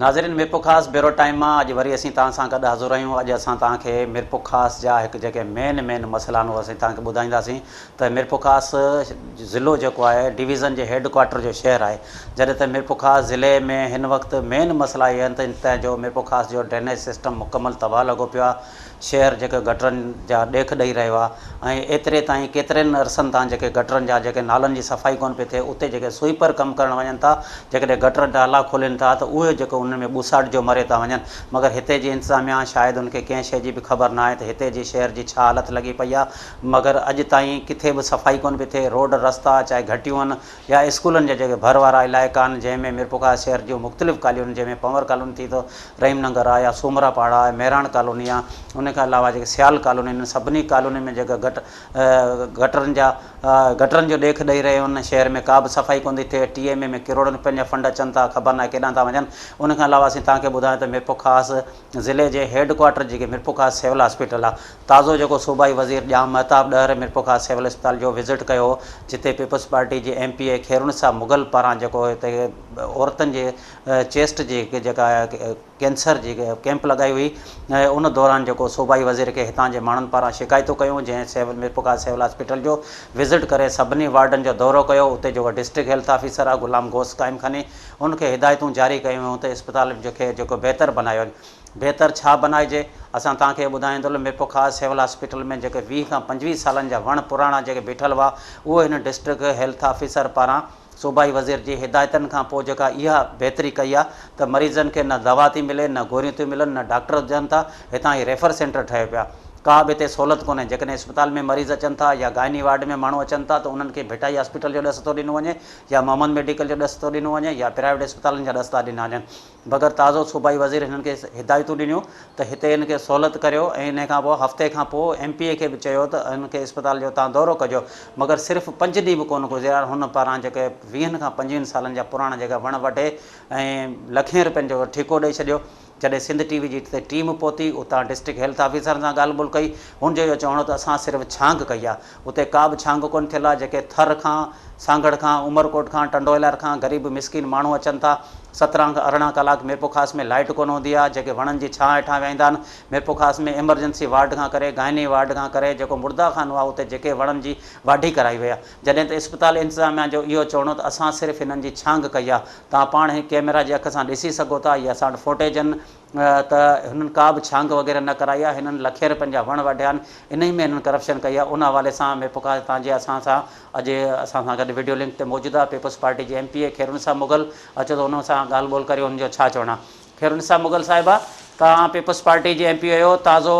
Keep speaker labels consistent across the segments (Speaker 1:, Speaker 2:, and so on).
Speaker 1: ناظرين Mirpurkhas bureau time مان اڄ وري اسين توهان سان گڏ حاضر آهيون اڄ اسان توهان کي ميرپورخاص جا هڪ جيڪي مين مين مسئلا آهن اهي اسين توهان کي ٻڌائينداسين ته ميرپورخاص ضلعو جيڪو آهي ڊويزن جي هيڊ ڪوارٽر جو شهر آهي جڏهن ته ميرپورخاص ضلعي ۾ هن وقت مين مسئلا اهي آهن ته هتان جو ميرپورخاص جو ڊرينيج سسٽم مڪمل تباهه لڳو پيو آهي شهر جيڪو گٽرن جا ڏيک ڏئي رهيو آهي ۽ ايتري تائين ڪيترن عرصن تان جيڪي گٽرن جا جيڪي نالن جي صفائي ڪونه پئي ٿئي اتي جيڪي سوئيپر ڪم ڪرڻ وڃن ٿا جيڪڏهن گٽر نالا کولين ٿا ته اهي جيڪو انهن ۾ ٻوساٽجو مري ٿا وڃن مگر هتي جي انتظاميا شايد ان کي ڪنهن شيء جي به خبر ناهي ته هتي جي شهر جي ڇا حالت لڳي پئي آهي مگر اڄ تائين ڪٿي به صفائي ڪونه پئي ٿئي روڊ رستا چاهي گهٽيون آهن يا اسڪولن جا جيڪي ڀر وارا علائقا آهن جنهن ۾ ميرپورخاص شهر جون مختلف ڪالونيون جنهن ۾ پنور ڪالوني ٿي ٿو رحيم ننگر آ يا سومرا پاڙا آ مهراڻ ڪالوني آ ان کان علاوه جيڪي سيال ڪالوني آهن سڀني ڪالونين ۾ جيڪا گٽ گٽرن جا گٽرن جو ڏيک ڏئي رهيو آهن شهر ۾ ڪا به صفائي ڪونه ٿي ٿئي ٽي ايم اي ۾ ڪروڙن روپين جا فنڊ اچن ٿا خبر ناهي ڪيڏانهن ٿا وڃن ان کان علاوه اسين توهان کي ٻڌايون ته ميرپورخاص ضلعي جي هيڊ ڪوارٽر جيڪي ميرپورخاص سول هاسپيٽل آ تازو جيڪو صوبائي وزير ڄام مهتاب ڏهر ميرپورخاص سول اسپتال جو وزٽ ڪيو هو جتي پيپلز پارٽي جي ايم پي اي خيرالنساء مغل پاران جيڪو هتي عورتن جي چيسٽ جي جيڪا ڪينسر جي ڪيمپ لڳائي هئي ان دوران جيڪو صوبائي وزير کي هتان جي ماڻهن پاران شڪايتون ڪيون جنهن سول ميرپورخاص سول هاسپيٽل جو وزٽ ڪري سڀني وارڊن جو دورو ڪيو اتي جيڪو ڊسٽرڪٽ هيلٿ آفيسر آ غلام غوث قائم خاني ان کي هدايتون جاري ڪيون ويون ته اسپتال کي جيڪو بهتر بنايو وڃي. بهتر ڇا بنائجي؟ اسان توهان کي ٻڌائيندل ميرپورخاص سول هاسپيٽل ۾ جيڪي 20 کان 25 سالن جا وڻ پراڻا جيڪي بيٺل هئا اهي هن ڊسٽرڪٽ هيلٿ آفيسر پاران صوبائي وزير جي هدايتن کان پوء جيڪا اها بهتري ڪئي آهي ته مريضن کي نه دوا ٿي ملي نه گوريون ٿيون ملن نه ڊاڪٽر هجن ٿا هتان هي ريفر سينٽر ٺهيو پيو آهي ڪا به هتي سهولت ڪونهي جيڪڏهن اسپتال ۾ مريض اچن ٿا يا گائني وارڊ ۾ ماڻهو اچن ٿا ته انهن کي ڀٽائي هاسپيٽل جو ڏس ٿو ڏنو وڃي يا محمد ميڊيڪل جو ڏس ٿو ڏنو وڃي يا پرائيويٽ اسپتالن جا ڏس ٿا ڏنا وڃن. مگر تازو صوبائي وزير هنن کي هدايتون ڏنيون ته هتي هن کي سهولت ڪريو ۽ انهي کان پوء هفتي کان پوء ايم پي اي کي به چيو ته هن کي اسپتال جو تان دورو ڪجو مگر صرف پنج ڏينهن به ڪونه گذريا هن پاران جيڪي ويهن کان پنجويهن سالن جا پراڻا جيڪا وڻ وڍي ۽ لکين روپين جو ٺيڪو ڏئي ڇڏيو. جڏهن سنڌ ٽي وي جي اتي ٽيم پهتي اتان ڊسٽرڪٽ هيلٿ آفيسرن سان ڳالهه ٻولهه ڪئي هن جو اهو چوڻ هو ته اسان صرف ڇانگ ڪئي آهي اتي ڪا به ڇانگ ڪونه ٿيل آهي جيڪي ٿر کان سانگهڙ کان عمرڪوٽ کان ٽنڊو الهيار کان غريب مسڪين ماڻهو اچن ٿا سترهن کان 18 ڪلاڪ ميرپورخاص ۾ لائيٽ ڪونه هوندي آهي جيڪي وڻن جي ڇانء هيٺان ويهندا آهن ميرپورخاص ۾ ايمرجنسي وارڊ کان ڪري گائني وارڊ کان ڪري جيڪو مرده خانو آهي اتي جيڪي وڻن جي واڍي ڪرائي وئي آهي جڏهن ته اسپتال انتظاميا جو اهو چوڻ هو ته اسان صرف هنن جي ڇانگ ڪئي آهي توهان پاڻ هن ڪئميرا جي اک سان ڏسي سگهو ٿا هي اسان وٽ فوٽيج آهن ته هنن ڪا به ڇانگ وغيره نه ڪرائي آهي هنن لکين رپين جا وڻ وڍيا آهن انهي ۾ هنن ڪرپشن ڪئي آهي ان حوالي سان ميرپورخاص تان جي اسان سان اڄ اسان سان گڏ وڊيو لنڪ تي موجود آهي پيپلز پارٽي جي ايم پي اي خيرالنساء مغل اچو ته ان سان ڳالهه ٻولهه ڪريون هن جو ڇا چوڻ آهي خيرالنساء مغل صاحبه توهان پيپلز پارٽي جي ايم پي اي آهيو تازو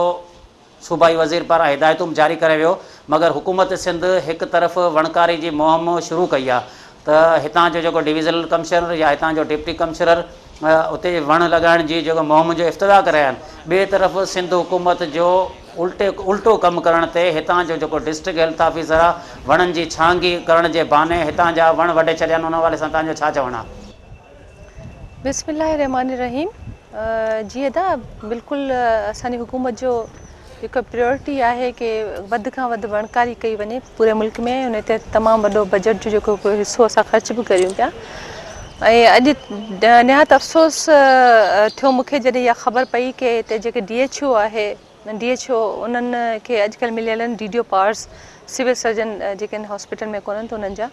Speaker 1: صوبائي وزير پاران هدايتون به جاري ڪري ويو مگر حڪومت سنڌ هڪ طرف وڻڪاري جي مهم شروع ڪئي آهي ته هتان جو جيڪو ڊويزنل ڪمشنر يا هتان جو ڊپٽي ڪمشنر اتي وڻ لڳائڻ جي جيڪو مهم جو افتتاح ڪري آيا آهن ٻئي طرف سنڌ حڪومت جو الٽي الٽو ڪم ڪرڻ تي هتان جو جيڪو ڊسٽرڪٽ هيلٿ آفيسر آهي وڻن جي ڇانگي ڪرڻ جي بهاني هتان جا وڻ وڍي ڇڏيا آهن ان حوالي سان توهان جو ڇا چوڻ آهي.
Speaker 2: بسم الله الرحمٰن الرحيم جي ادا بلڪل اسان جي حڪومت جو هڪ پريورٽي آهي ڪي وڌ کان وڌ وڻڪاري ڪئي وڃي پوري ملڪ ۾ ان تي تمام وڏو بجيٽ جو جيڪو هڪڙو حصو اسان خرچ به ڪريون پيا ۽ اڄ نهايت افسوس ٿيو مونکي جڏهن اها خبر پئي ڪي هتي جيڪي ڊي ايڇ او آهي ڊي ايڇ او انهن کي اڄڪلهه مليل آهن D D O powers civil surgeon جيڪي آهن هاسپيٽل ۾ ڪونهن ته انهن جا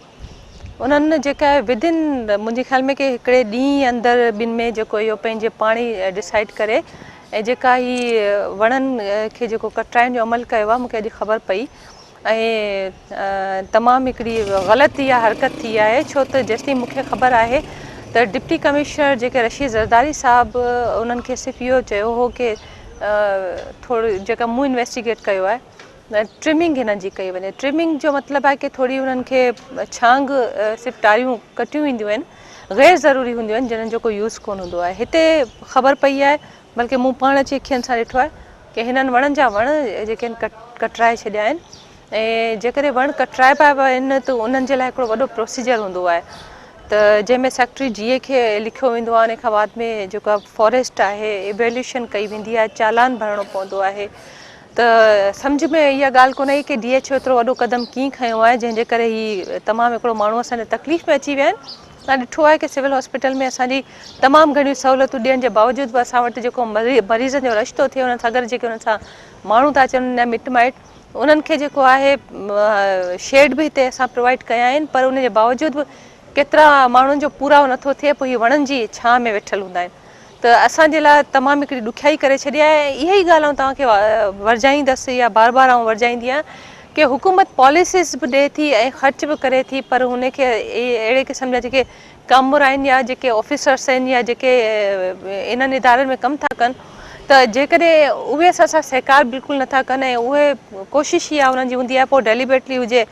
Speaker 2: انهن جيڪا ود ان منهنجي خيال ۾ ڪي هڪڙي ڏينهن اندر ٻن ۾ جيڪو اهو پنهنجي پاڻ ئي ڊسائيڊ ڪري ۽ جيڪا هي وڻن کي جيڪو ڪٽرائڻ جو عمل ڪيو آهي مونکي اڄ خبر پئي ۽ تمام هڪڙي غلط اها حرڪت ٿي آهي ڇو ته جيستائين مونکي خبر آهي ته ڊپٽي ڪمشنر جيڪي رشيد زرداري صاحب انهن کي صرف اهو چيو هو ڪي ٿورو جيڪا مون انويسٽيگيٽ ڪيو آهي ٽرمنگ هنن جي ڪئي وڃي ٽرمنگ جو مطلب آهي ڪي ٿوري انهن کي ڇانگ صرف ٽاريون ڪٽيون وينديون آهن غير ضروري هونديون آهن جنھن جو ڪو يوز ڪونه هوندو آهي هتي خبر پئي آهي بلڪه مون پاڻ اچي اکين سان ڏٺو آهي ڪي هنن وڻن جا وڻ جيڪي آهن ڪٽرائي ڇڏيا آهن ۽ جيڪڏهن وڻ ڪٽرائبا به آهن ته انهن جي لاء هڪڙو وڏو پروسيجر هوندو آهي ته جنهن ۾ سيڪريٽري جي اي کي لکيو ويندو آهي ان کان بعد ۾ جيڪا فاريسٽ آهي ايويليوشن ڪئي ويندي آهي چالان ڀرڻو پوندو آهي ته سمجهه ۾ اها ڳالهه ڪونه آئي ڪي ڊي ايڇ او ايترو وڏو قدم ڪيئن کنيو آهي جنهن جي ڪري هي تمام هڪڙو ماڻهو اسان جا تڪليف ۾ اچي ويا آهن. توهان ڏٺو آهي ڪي سول هاسپيٽل ۾ اسان جي تمام گهڻيون سهولتون ڏيڻ جي باوجود به اسان وٽ جيڪو مريضن جو رش ٿو ٿئي انهن سان گڏ جيڪي انهن سان ماڻهو ٿا اچن انهن جا مٽ مائٽ انهن کي جيڪو آهي شيڊ به هتي اسان پرووائيڊ ڪيا آهن پر ان جي باوجود به ڪيترا ماڻهن جو پورائو نٿو ٿئي پوء هي وڻن جي ڇانء ۾ ويٺل هوندا آهن ته اسان جي لاء تمام هڪڙي ڏکيائي ڪري ڇڏي آهي ۽ اها ئي ڳالهه آئون توهان کي ورجائيندس يا بار بار آئون ورجائيندي آهيان ڪي حڪومت پاليسيز به ڏئي ٿي ۽ خرچ به ڪري ٿي پر هن کي اهڙي قسم جا جيڪي ڪامورا آهن يا جيڪي آفيسرس آهن يا جيڪي انهن ادارن ۾ ڪم ٿا ڪن ته جيڪڏهن اهي اسان سان سهڪار بلڪل نٿا ڪن ۽ اهي ڪوشش اها انهن جي هوندي آهي پوء ڊيليبريٽلي هجي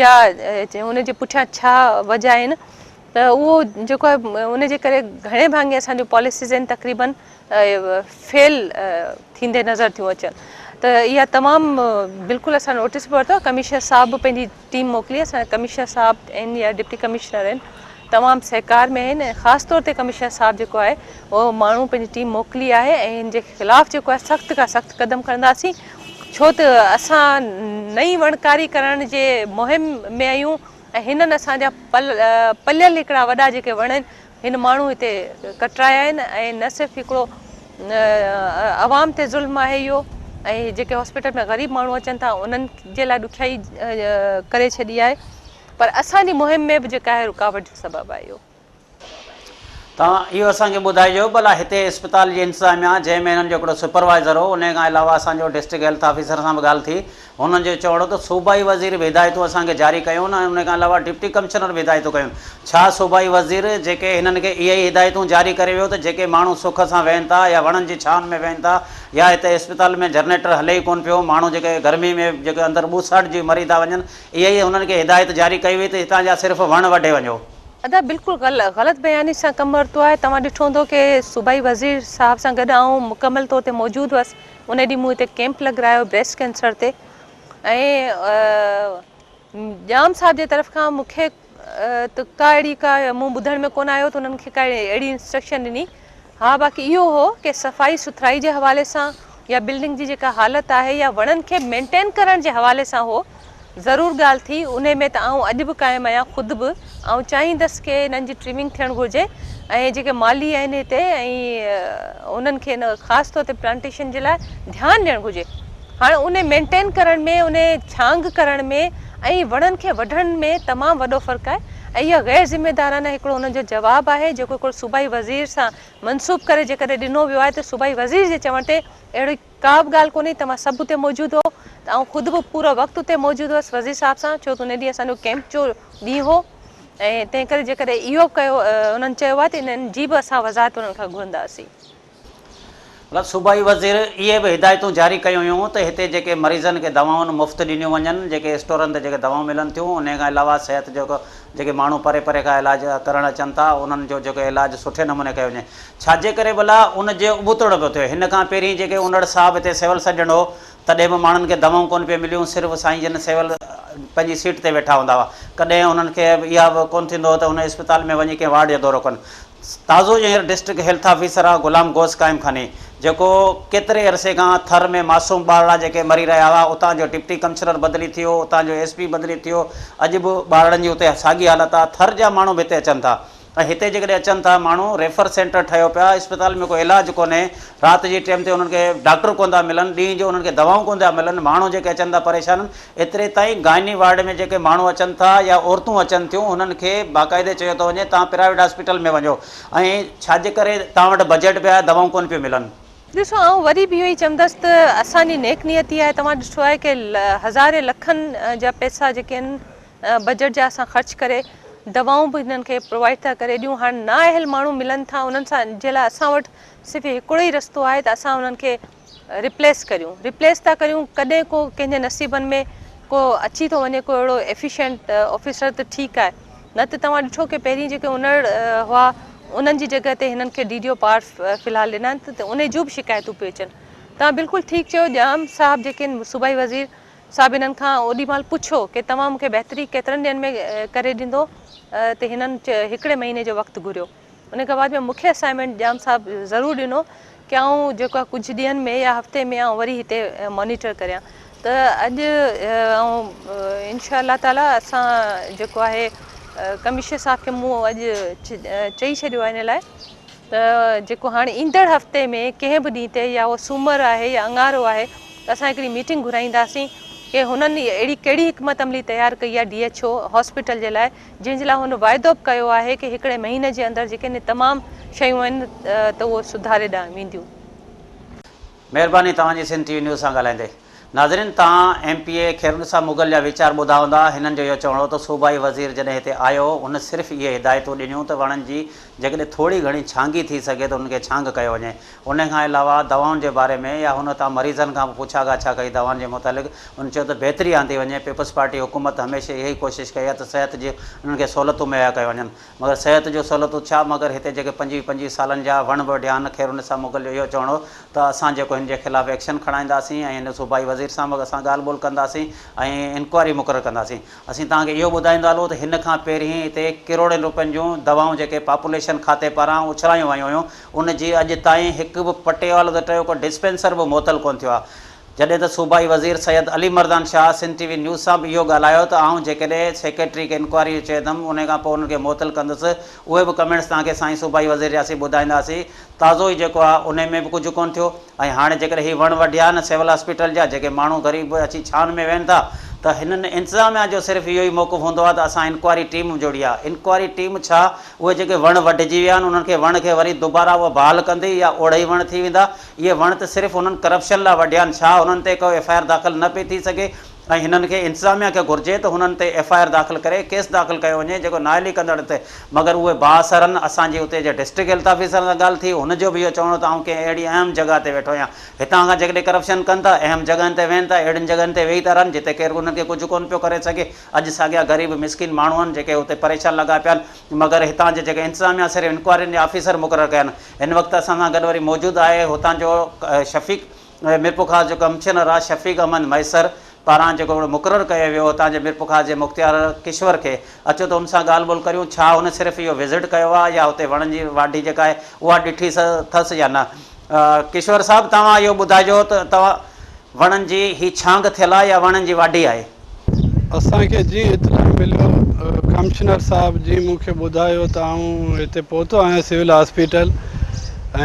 Speaker 2: يا ان جي پٺيان ڇا وجه آهن ته اهو جيڪو آهي ان جي ڪري گهڻي ڀاڱي اسان جون پاليسيز آهن تقريبن فيل ٿيندي نظر ٿيون اچن ته اها تمام بلڪل اسان نوٽيس به ورتو آهي ڪمشنر صاحب به پنهنجي ٽيم موڪلي اسان جا ڪمشنر صاحب آهن يا ڊپٽي ڪمشنر آهن تمام سهڪار ۾ آهن ۽ خاص طور تي ڪمشنر صاحب جيڪو آهي اهو ماڻهو پنهنجي ٽيم موڪلي آهي ۽ هن جي خلاف جيڪو آهي سخت کان سخت قدم کڻنداسين ڇو ته اسان نئين وڻڪاري ڪرڻ جي مهم ۾ آهيون ۽ هنن اسان جا پل پليل هڪڙا وڏا جيڪي وڻ آهن هن ماڻهو هتي ڪٽرايا آهن ۽ نه صرف هڪڙو عوام تي ظلم آهي اهو ۽ جيڪي هاسپيٽل ۾ غريب ماڻهو اچن ٿا انهن جي لاء ڏکيائي ڪري ڇڏي آهي پر اسان جي مهم ۾ به جيڪا آهي رڪاوٽ جو سبب آهي اهو.
Speaker 1: توهان اهو اسان کي ٻڌائجو ڀلا هتي اسپتال جي انتظاميا جنهن ۾ هنن جو هڪڙو سپروائيزر هو انهي کان علاوه اسان جو ڊسٽرڪٽ هيلٿ آفيسر سان به ڳالهه ٿي هنن جو چوڻ هو ته صوبائي وزير به هدايتون اسان کي جاري ڪيون ۽ ان کان علاوه ڊپٽي ڪمشنر به هدايتون ڪيون. ڇا صوبائي وزير جيڪي هنن کي اهي ئي هدايتون جاري ڪري ويو ته جيڪي ماڻهو سک سان ويهن ٿا يا وڻن جي ڇانن ۾ ويهن ٿا يا هتي اسپتال ۾ جرنيٽر هلي ئي ڪونه پيو ماڻهو جيڪي گرمي ۾ جيڪي اندر ٻوساٽجي مري ٿا وڃن اهي ئي هنن کي هدايت جاري ڪئي وئي ته هتان جا صرف وڻ وڍي وڃو.
Speaker 2: ادا بلڪل غلط بياني سان ڪم ورتو آهي توهان ڏٺو هوندو ڪي صوبائي وزير صاحب سان گڏ آئون مڪمل طور تي موجود هئس ان ڏينهن مون هتي ڪيمپ لڳرايو بريسٽ ڪينسر تي ۽ ڄام صاحب جي طرف کان مون کي ته ڪا اهڙي ڪا مون ٻڌڻ ۾ ڪونه آيو ته انهن کي ڪا اهڙي انسٽرڪشن ڏني ها باقي اهو هو ڪي صفائي سٿرائي جي حوالي سان يا بلڊنگ جي جيڪا حالت آهي يا وڻن کي مينٽين ڪرڻ جي حوالي سان هو ضرور ڳالهه ٿي انهي ۾ ته آئون اڄ به قائم آهيان خود به آئون چاهيندس ڪي انهن جي ٽرمنگ ٿيڻ گهرجي ۽ جيڪي مالي آهن هتي ۽ انهن کي ان خاص طور تي پلانٽيشن جي لاء ڌيان ڏيڻ گهرجي هاڻ انهي مينٽين ڪرڻ ۾ انهي ڇانگ ڪرڻ ۾ ۽ وڻن کي وڍڻ ۾ تمام وڏو فرق آهي ۽ اها غير ذميدارانه هڪڙو انهن جو جواب آهي جيڪو هڪڙو صوبائي وزير سان منسوب ڪري جيڪڏهن ڏنو ويو آهي ته صوبائي وزير جي چوڻ تي اهڙي ڪا به ڳالهه ڪونهي توهان سڀ اتي موجود هئو ته آئون خود به پورو وقت اتي موجود هئس وزير صاحب سان ڇو ته ان ڏينهن اسان جو ڪئمپ جو ڏينهن هو ۽ تنهن ڪري جيڪڏهن اهو به ڪيو انهن چيو آهي ته انهن جي به اسان وضاحت انهن کان گهرنداسين.
Speaker 1: مطلب صوبائي وزير اهي به هدايتون جاري ڪيون هيون ته هتي جيڪي مريضن کي دوائون مفت ڏنيون وڃن جيڪي اسٽورن تي جيڪي دوائون ملن ٿيون انهي کان علاوه صحت جو جيڪي ماڻهو پري پري کان علاج ڪرڻ اچن ٿا انهن جو جيڪو علاج سٺي نموني ڪيو وڃي ڇاجي ڪري ڀلا ان جي ابتڙ پيو ٿئي. هن کان پهرين جيڪي انڙ صاحب هتي سول سرجن هو تڏهن به ماڻهن کي دوائون ڪونه پئي مليون صرف سائين جن سول پنهنجي سيٽ تي ويٺا هوندا هئا ڪڏهن انهن کي اها به ڪونه ٿيندو هو ته ان اسپتال ۾ وڃي ڪنهن وارڊ جو دورو ڪن. تازو جو هينئر ڊسٽرڪٽ هيلٿ آفيسر آ غلام غوث قائم خاني جيڪو ڪيتري عرصي کان ٿر ۾ معصوم ٻارڙا جيڪي مري رهيا هئا اتان جو ڊپٽي ڪمشنر بدلي ٿيو اتان جو ايس پي بدلي ٿيو اڄ به ٻارڙن جي اتي ساڳي حالت آ ٿر جا ماڻهو به هتي اچن ٿا ۽ هتي جيڪڏهن اچن ٿا ماڻهو ريفر سينٽر ٺهيو پيو آهي اسپتال ۾ ڪو علاج ڪونهي رات جي ٽيم تي انهن کي ڊاڪٽر ڪونه ٿا ملن ڏينهن جو انهن کي دوائون ڪونه ٿا ملن ماڻهو جيڪي اچن ٿا پريشان آهن ايتري تائين گائني وارڊ ۾ جيڪي ماڻهو اچن ٿا يا عورتون اچن ٿيون انهن کي باقاعدي چيو ٿو وڃي توهان پرائيويٽ هاسپيٽل ۾ وڃو ۽ ڇاجي ڪري توهان وٽ بجيٽ به آهي دوائون ڪونه پيون ملن.
Speaker 2: ڏسو آئون وري به اهو ئي چوندس ته اسان جي نيڪ نيتي آهي توهان ڏٺو آهي ڪي هزارين لکن جا پئسا جيڪي آهن بجيٽ جا اسان خرچ ڪري دوائون به هنن کي پرووائيڊ ٿا ڪري ڏيون هاڻ نااهل ماڻهو ملن ٿا انهن سان جي لاء اسان وٽ صرف هڪڙو ئي رستو آهي ته اسان انهن کي ريپليس ڪريون ريپليس ٿا ڪريون ڪڏهن ڪو ڪنهن جي نصيبن ۾ ڪو اچي ٿو وڃي ڪو اهڙو ايفيشنٽ آفيسر ته ٺيڪ آهي نه ته توهان ڏٺو ڪي پهرين جيڪي انڙ هئا انهن جي جڳهه تي هنن کي ڊي ڊي او پار في الحال ڏنا آهن ته انهي جون به شڪايتون پيون اچن توهان بلڪل ٺيڪ چيو ڄام صاحب جيڪي آهن صوبائي وزير صاحب هنن کان اوڏي مهل پڇيو ڪي توهان مون کي بهتري ڪيترن ڏينهن ۾ ڪري ڏيندو ته هنن هڪڙي مهيني جو وقت گهريو. ان کان بعد ۾ مون کي اسائنمينٽ ڄام صاحب ضرور ڏنو ڪي آئون جيڪو آهي ڪجهه ڏينهن ۾ يا هفتي ۾ آئون وري هتي مانيٽر ڪريان ته اڄ آئون انشاء الله تعالي اسان جيڪو آهي ڪمشنر صاحب کي مون اڄ چئي ڇڏيو آهي ان لاء ته جيڪو هاڻي ايندڙ هفتي ۾ ڪنهن به ڏينهن تي يا اهو سومر آهي يا اڱارو آهي ته اسان هڪڙي ميٽنگ گهرائينداسين ڪي هنن اهڙي ڪهڙي حڪمت عملي تيار ڪئي آهي ڊي ايڇ او هاسپيٽل جي لاء جنهن جي لاء هن واعدو به ڪيو آهي ڪي هڪڙي مهيني جي اندر جيڪي آهن تمام شيون آهن ته اهو سڌاري ڏانهن وينديون.
Speaker 1: مهرباني توهان جي سنڌ ٽي وي نيوز سان ڳالهائيندي. ناظرين توهان M P A Khairunnisa Mughal جا ويچار ٻڌا هوندا هنن جو اهو چوڻ هو ته صوبائي وزير جڏهن هتي آيو هن صرف اهي هدايتون ڏنيون ته وڻن جي جيڪڏهن ٿوري گهڻي ڇانگي ٿي سگهي ته انهن کي ڇانگ ڪيو وڃي ان کان علاوه دوائن جي باري ۾ يا هن تان مريضن کان به پڇا ڳاڇا ڪئي دوائن جي متعلق هن چيو ته بهتري آندي وڃي پيپلز پارٽي حڪومت هميشه اهي ئي ڪوشش ڪئي آهي ته صحت جي انهن کي سهولتون مهيا ڪيون وڃن مگر صحت جون سهولتون ڇا مگر هتي جيڪي پنجويهه پنجويهه سالن جا وڻ به وڍيا آهن خيرالنساء مغل جو اهو چوڻ هو ته اسان جيڪو هن جي خلاف ايڪشن کڻائينداسين ۽ هن صوبائي وزير سان به اسان ڳالهه ٻولهه ڪنداسين ۽ انڪوائري مقرر ڪنداسين اسين توهان کي اهو ٻڌائيندا هلون ته هن کان پهرين هتي ڪروڙين روپين جون دوائون جيڪي پاپوليشن کاتي پاران اڇلايون ويون هيون ان جي اڄ تائين هڪ به پٽيوالو ته ٽيو ڪو ڊسپينسر به معطل ڪونه ٿيو آهي جڏهن ته صوبائي وزير Syed Ali Mardan Shah Sindh T V news سان به اهو ڳالهايو ته آئون جيڪڏهن سيڪريٽري کي انڪوائري جو چوندم انهي کان پوء انهن کي معطل ڪندس اهي به ڪمينٽس توهان کي سائين صوبائي وزير جا اسين ٻڌائينداسين تازو ئي جيڪو آهي انهي ۾ به ڪجهه ڪونه ٿيو ۽ هاڻي جيڪڏهن هي وڻ وڍيا آهن سول هاسپيٽل جا جيڪي ماڻهو غريب اچي ڇانو ۾ ويهن ٿا ته هنن انتظاميا جو صرف اهو ئي موقف هوندو آهي ته اسان انڪوائري ٽيم جوڙي آهي انڪوائري ٽيم ڇا اهي جيڪي وڻ وڍجي ويا آهن انهن کي وڻ کي وري دوباره اهي بحال ڪندي يا اوڙهئي وڻ ٿي ويندا اهي وڻ ته صرف انهن ڪرپشن لاء وڍيا آهن ڇا انهن تي ڪو ايف I R داخل نه پئي ٿي سگهي ۽ هنن کي انتظاميا کي گهرجي ته هنن تي ايف I R داخل ڪري ڪيس داخل ڪيو وڃي جيڪو نااهلي ڪندڙ تي مگر اهي بااثر آهن اسان جي اتي جي ڊسٽرڪٽ هيلٿ آفيسر سان ڳالهه ٿي هن جو به اهو چوڻ هو ته آئون ڪنهن اهڙي اهم جڳهه تي ويٺو آهيان هتان کان جيڪڏهن ڪرپشن ڪن ٿا اهم جڳهن تي ويهن ٿا اهڙين جڳهن تي ويهي ٿا رهن جتي ڪير انهن کي ڪجهه ڪونه پيو ڪري سگهي اڄ ساڳيا غريب مسڪين ماڻهو آهن جيڪي اتي پريشان لڳا پيا آهن مگر هتان جي جيڪي انتظاميا صرف انڪوائرين جا آفيسر مقرر ڪيا آهن هن وقت اسان سان گڏ وري موجود آهي هتان جو شفيق ميرپورخاص جو ڪمشنر آ شفيق احمد مهيسر پاران جيڪو مقرر ڪيو ويو هتان جي ميرپورخاص جي مختيار ڪشور کي اچو ته ان سان ڳالهه ٻولهه ڪريون ڇا هن صرف اهو وزٽ ڪيو آ يا هتي وڻن جي واڍي جيڪا آهي اها ڏٺي اٿس يا نه ڪشور صاحب توهان اهو ٻڌائجو ته توهان وڻن جي هي ڇانگ ٿيل آ يا وڻن جي واڍي آهي؟
Speaker 3: اسان کي جيئن اطلاع مليو ڪمشنر صاحب جيئن مون کي ٻڌايو ته آئون هتي پهتو آهيان سول هاسپيٽل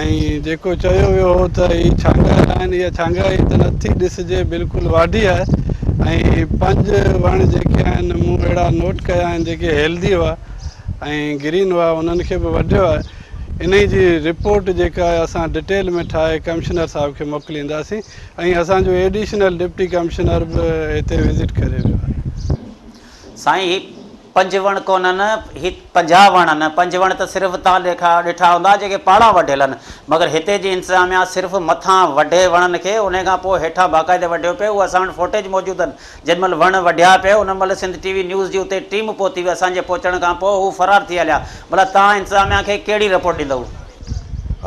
Speaker 3: ۽ جيڪو چيو ويو هو ته هي ڇانگايل آهن اها ڇانگائي ته نٿي ڏسجي بلڪل واڍي آهي ۽ پنج وڻ جيڪي آهن مون اهڙا نوٽ ڪيا آهن جيڪي هيلدي هئا ۽ گرين هئا انهن کي به وڍيو آهي انهي جي رپورٽ جيڪا آهي اسان ڊٽيل ۾ ٺاهي ڪمشنر صاحب کي موڪلينداسين ۽ اسان جو ايڊيشنل ڊپٽي ڪمشنر به هتي وزٽ ڪري ويو آهي.
Speaker 1: سائين هي پنج وڻ ڪونهن هي 50 وڻ آهن پنج وڻ ته صرف تان ڏٺا هوندا جيڪي پاڙان وڍيل آهن مگر هتي جي انتظاميا صرف مٿان وڍي وڻن کي انهي کان پوء هيٺان باقاعدي وڍيو پئي اهو اسان وٽ فوٽيج موجود آهن جنھن مھل وڻ وڍيا پئي ان مھل سنڌ ٽي وي نيوز جي اتي ٽيم پهتي هئي اسان جي پهچڻ کان پوء هو فرار ٿي هليا ڀلا توهان انتظاميا کي ڪهڙي رپورٽ ڏيندؤ؟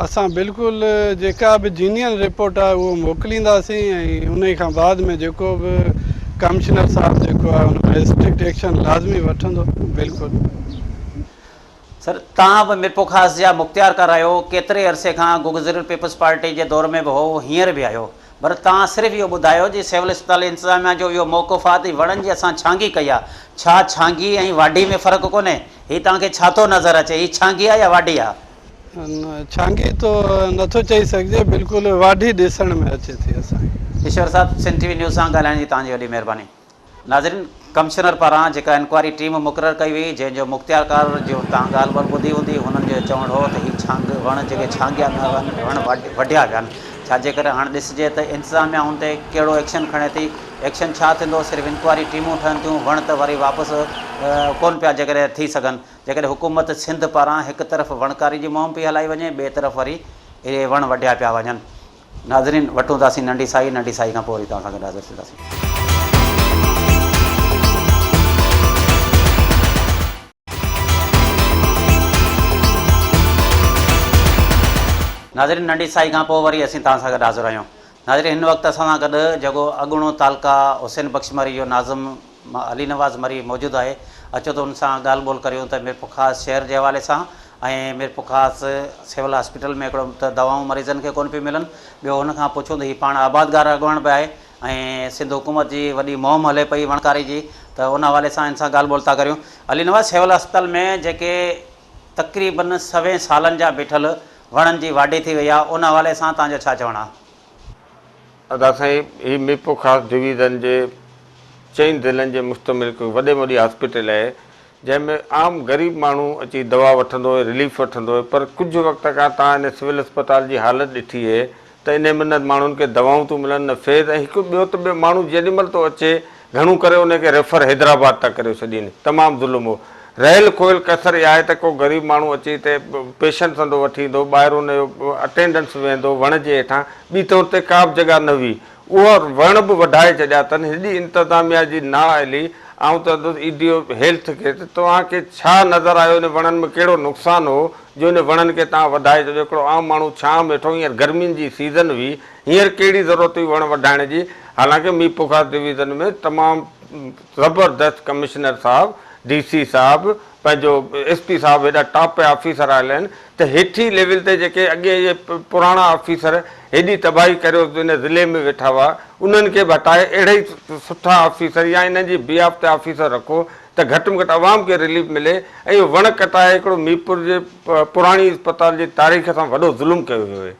Speaker 3: اسان بلڪل جيڪا به جينيئن رپورٽ آهي اهو موڪلينداسين ۽ انهي کان بعد ۾ جيڪو به ڪمشنر صاحب جيڪو آهي ان ۾ اسٽرڪٽ ايڪشن لازمي وٺندو بلڪل.
Speaker 1: سر توهان به ميرپورخاص جا مختيارڪار آهيو ڪيتري عرصي کان گذريل پيپلز پارٽي جي دور ۾ به هو هينئر به آهيو پر توهان صرف اهو ٻڌايو جي سول اسپتال انتظاميا جو اهو موقف آهي ته وڻن جي اسان ڇانگي ڪئي آهي ڇا ڇانگي ۽ واڍي ۾ فرق ڪونهي هي توهان کي ڇا ٿو نظر اچي هي ڇانگي آهي يا واڍي آهي.
Speaker 3: ڇانگي تو نٿو چئي سگهجي بلڪل واڍي ڏسڻ ۾ اچي ٿي اسان کي.
Speaker 1: ايشور صاحب سنڌ ٽي وي نيوز سان ڳالهائڻ جي توهان جي وڏي مهرباني. ناظرين ڪمشنر پاران جيڪا انڪوائري ٽيم مقرر ڪئي وئي جنهن جو مختيارڪار جو توهان ڳالهه ٻولهه ٻڌي هوندي هنن جو چوڻ هو ته هي ڇانگ وڻ جيڪي ڇانگيا نه ويا آهن وڻ وڍيا ويا آهن ڇا جي ڪري هاڻ ڏسجي ته انتظاميا هن تي ڪهڙو ايڪشن کڻي ٿي ايڪشن ڇا ٿيندو صرف انڪوائري ٽيمون ٺهن ٿيون وڻ ته وري واپس ڪونه پيا جيڪڏهن ٿي سگهن جيڪڏهن حڪومت سنڌ پاران هڪ طرف وڻڪاري جي مهم پئي هلائي وڃي ٻئي طرف وري اهي وڻ وڍيا پيا وڃن. ناظرين وٺون ٿا سين ننڍي سائي ننڍي سائي کان پوء وري توهان سان گڏ حاضر ٿينداسين. ناظرين ننڍي سائي کان پوء وري اسين توهان سان گڏ حاضر آهيون. ناظرين هن وقت اسان سان گڏ جيڪو اڳوڻو تعلقه حسين بخش مري جو ناظم علي نواز مري موجود آهي اچو ته ان سان ڳالهه ٻولهه ڪريون ته ميرپورخاص شهر جي حوالي سان ۽ ميرپورخاص سول هاسپيٽل ۾ هڪڙو ته دوائون مريضن کي ڪونه پيون ملن ٻيو هن کان پڇون ته هي پاڻ آبادگار اڳواڻ به آهي ۽ سنڌ حڪومت جي وڏي مهم هلي پئي وڻڪاري جي ته ان حوالي سان هن سان ڳالهه ٻولهه ٿا ڪريون. علي نواز سول اسپتال ۾ جيڪي تقريبن سوين سالن جا بيٺل وڻن جي واڍي ٿي وئي آهي ان حوالي سان توهان جو ڇا چوڻ آهي؟
Speaker 4: ادا سائين هي ميرپورخاص ڊويزن جي چئن ضلعن جي مشتمل هڪ وڏي ۾ وڏي هاسپيٽل آهي جنهن ۾ عام غريب ماڻهو اچي دوا وٺندو ۽ رليف وٺندو آهي پر ڪجهه وقت کان تان هن سول اسپتال جي حالت ڏٺي اهي ته انهي ۾ نه ماڻهن کي دوائون ٿيون ملن نه فيز ۽ هڪ ٻيو ته ٻيو ماڻهو جيڏي مهل ٿو اچي گهڻو ڪري انهي کي ريفر حيدرآباد ٿا ڪريو ڇڏين تمام ظلم هو رهيل کويل ڪسر اها آهي ته ڪو غريب ماڻهو اچي هتي پيشنٽ سندو وٺي ايندو، ٻاهر ان جو اٽينڊنس ويهندو وڻ جي هيٺان، ٻي ته اتي ڪا به جڳهه نه هئي. اهو وڻ به وڍائي ڇڏيا اٿن. هيڏي انتظاميا جي نااهلي، آئون چوندس اي ڊي او هيلٿ کي ته توهان کي ڇا نظر آيو ان وڻن ۾ ڪهڙو نقصان هو جو ان وڻن کي توهان وڍائي ڇڏيو. هڪڙو عام ماڻهو ڇانء ۾ ويٺو هينئر گرمين جي سيزن هئي، هينئر ڪهڙي ضرورت هئي وڻ وڍائڻ جي، حالانڪه ميرپورخاص ڊويزن ۾ تمام زبردست ڪمشنر صاحب، ڊي سي صاحب، پنهنجو ايس پي صاحب هيڏا ٽاپ پيا آفيسر آيل آهن ته هيٺين ليول تي جيڪي اڳي اهي پراڻا آفيسر هيڏي تباهي ڪريو ان ضلعي ۾ ويٺا هئا انهن کي به هٽائي اهڙا ئي سٺا آفيسر يا انهن جي بي آف تي آفيسر رکو ته گهٽ ۾ گهٽ عوام کي رليف ملي ۽ اهو وڻ ڪٽائي هڪڙو ميرپور جي پراڻي اسپتال جي تاريخ سان وڏو ظلم ڪيو ويو آهي.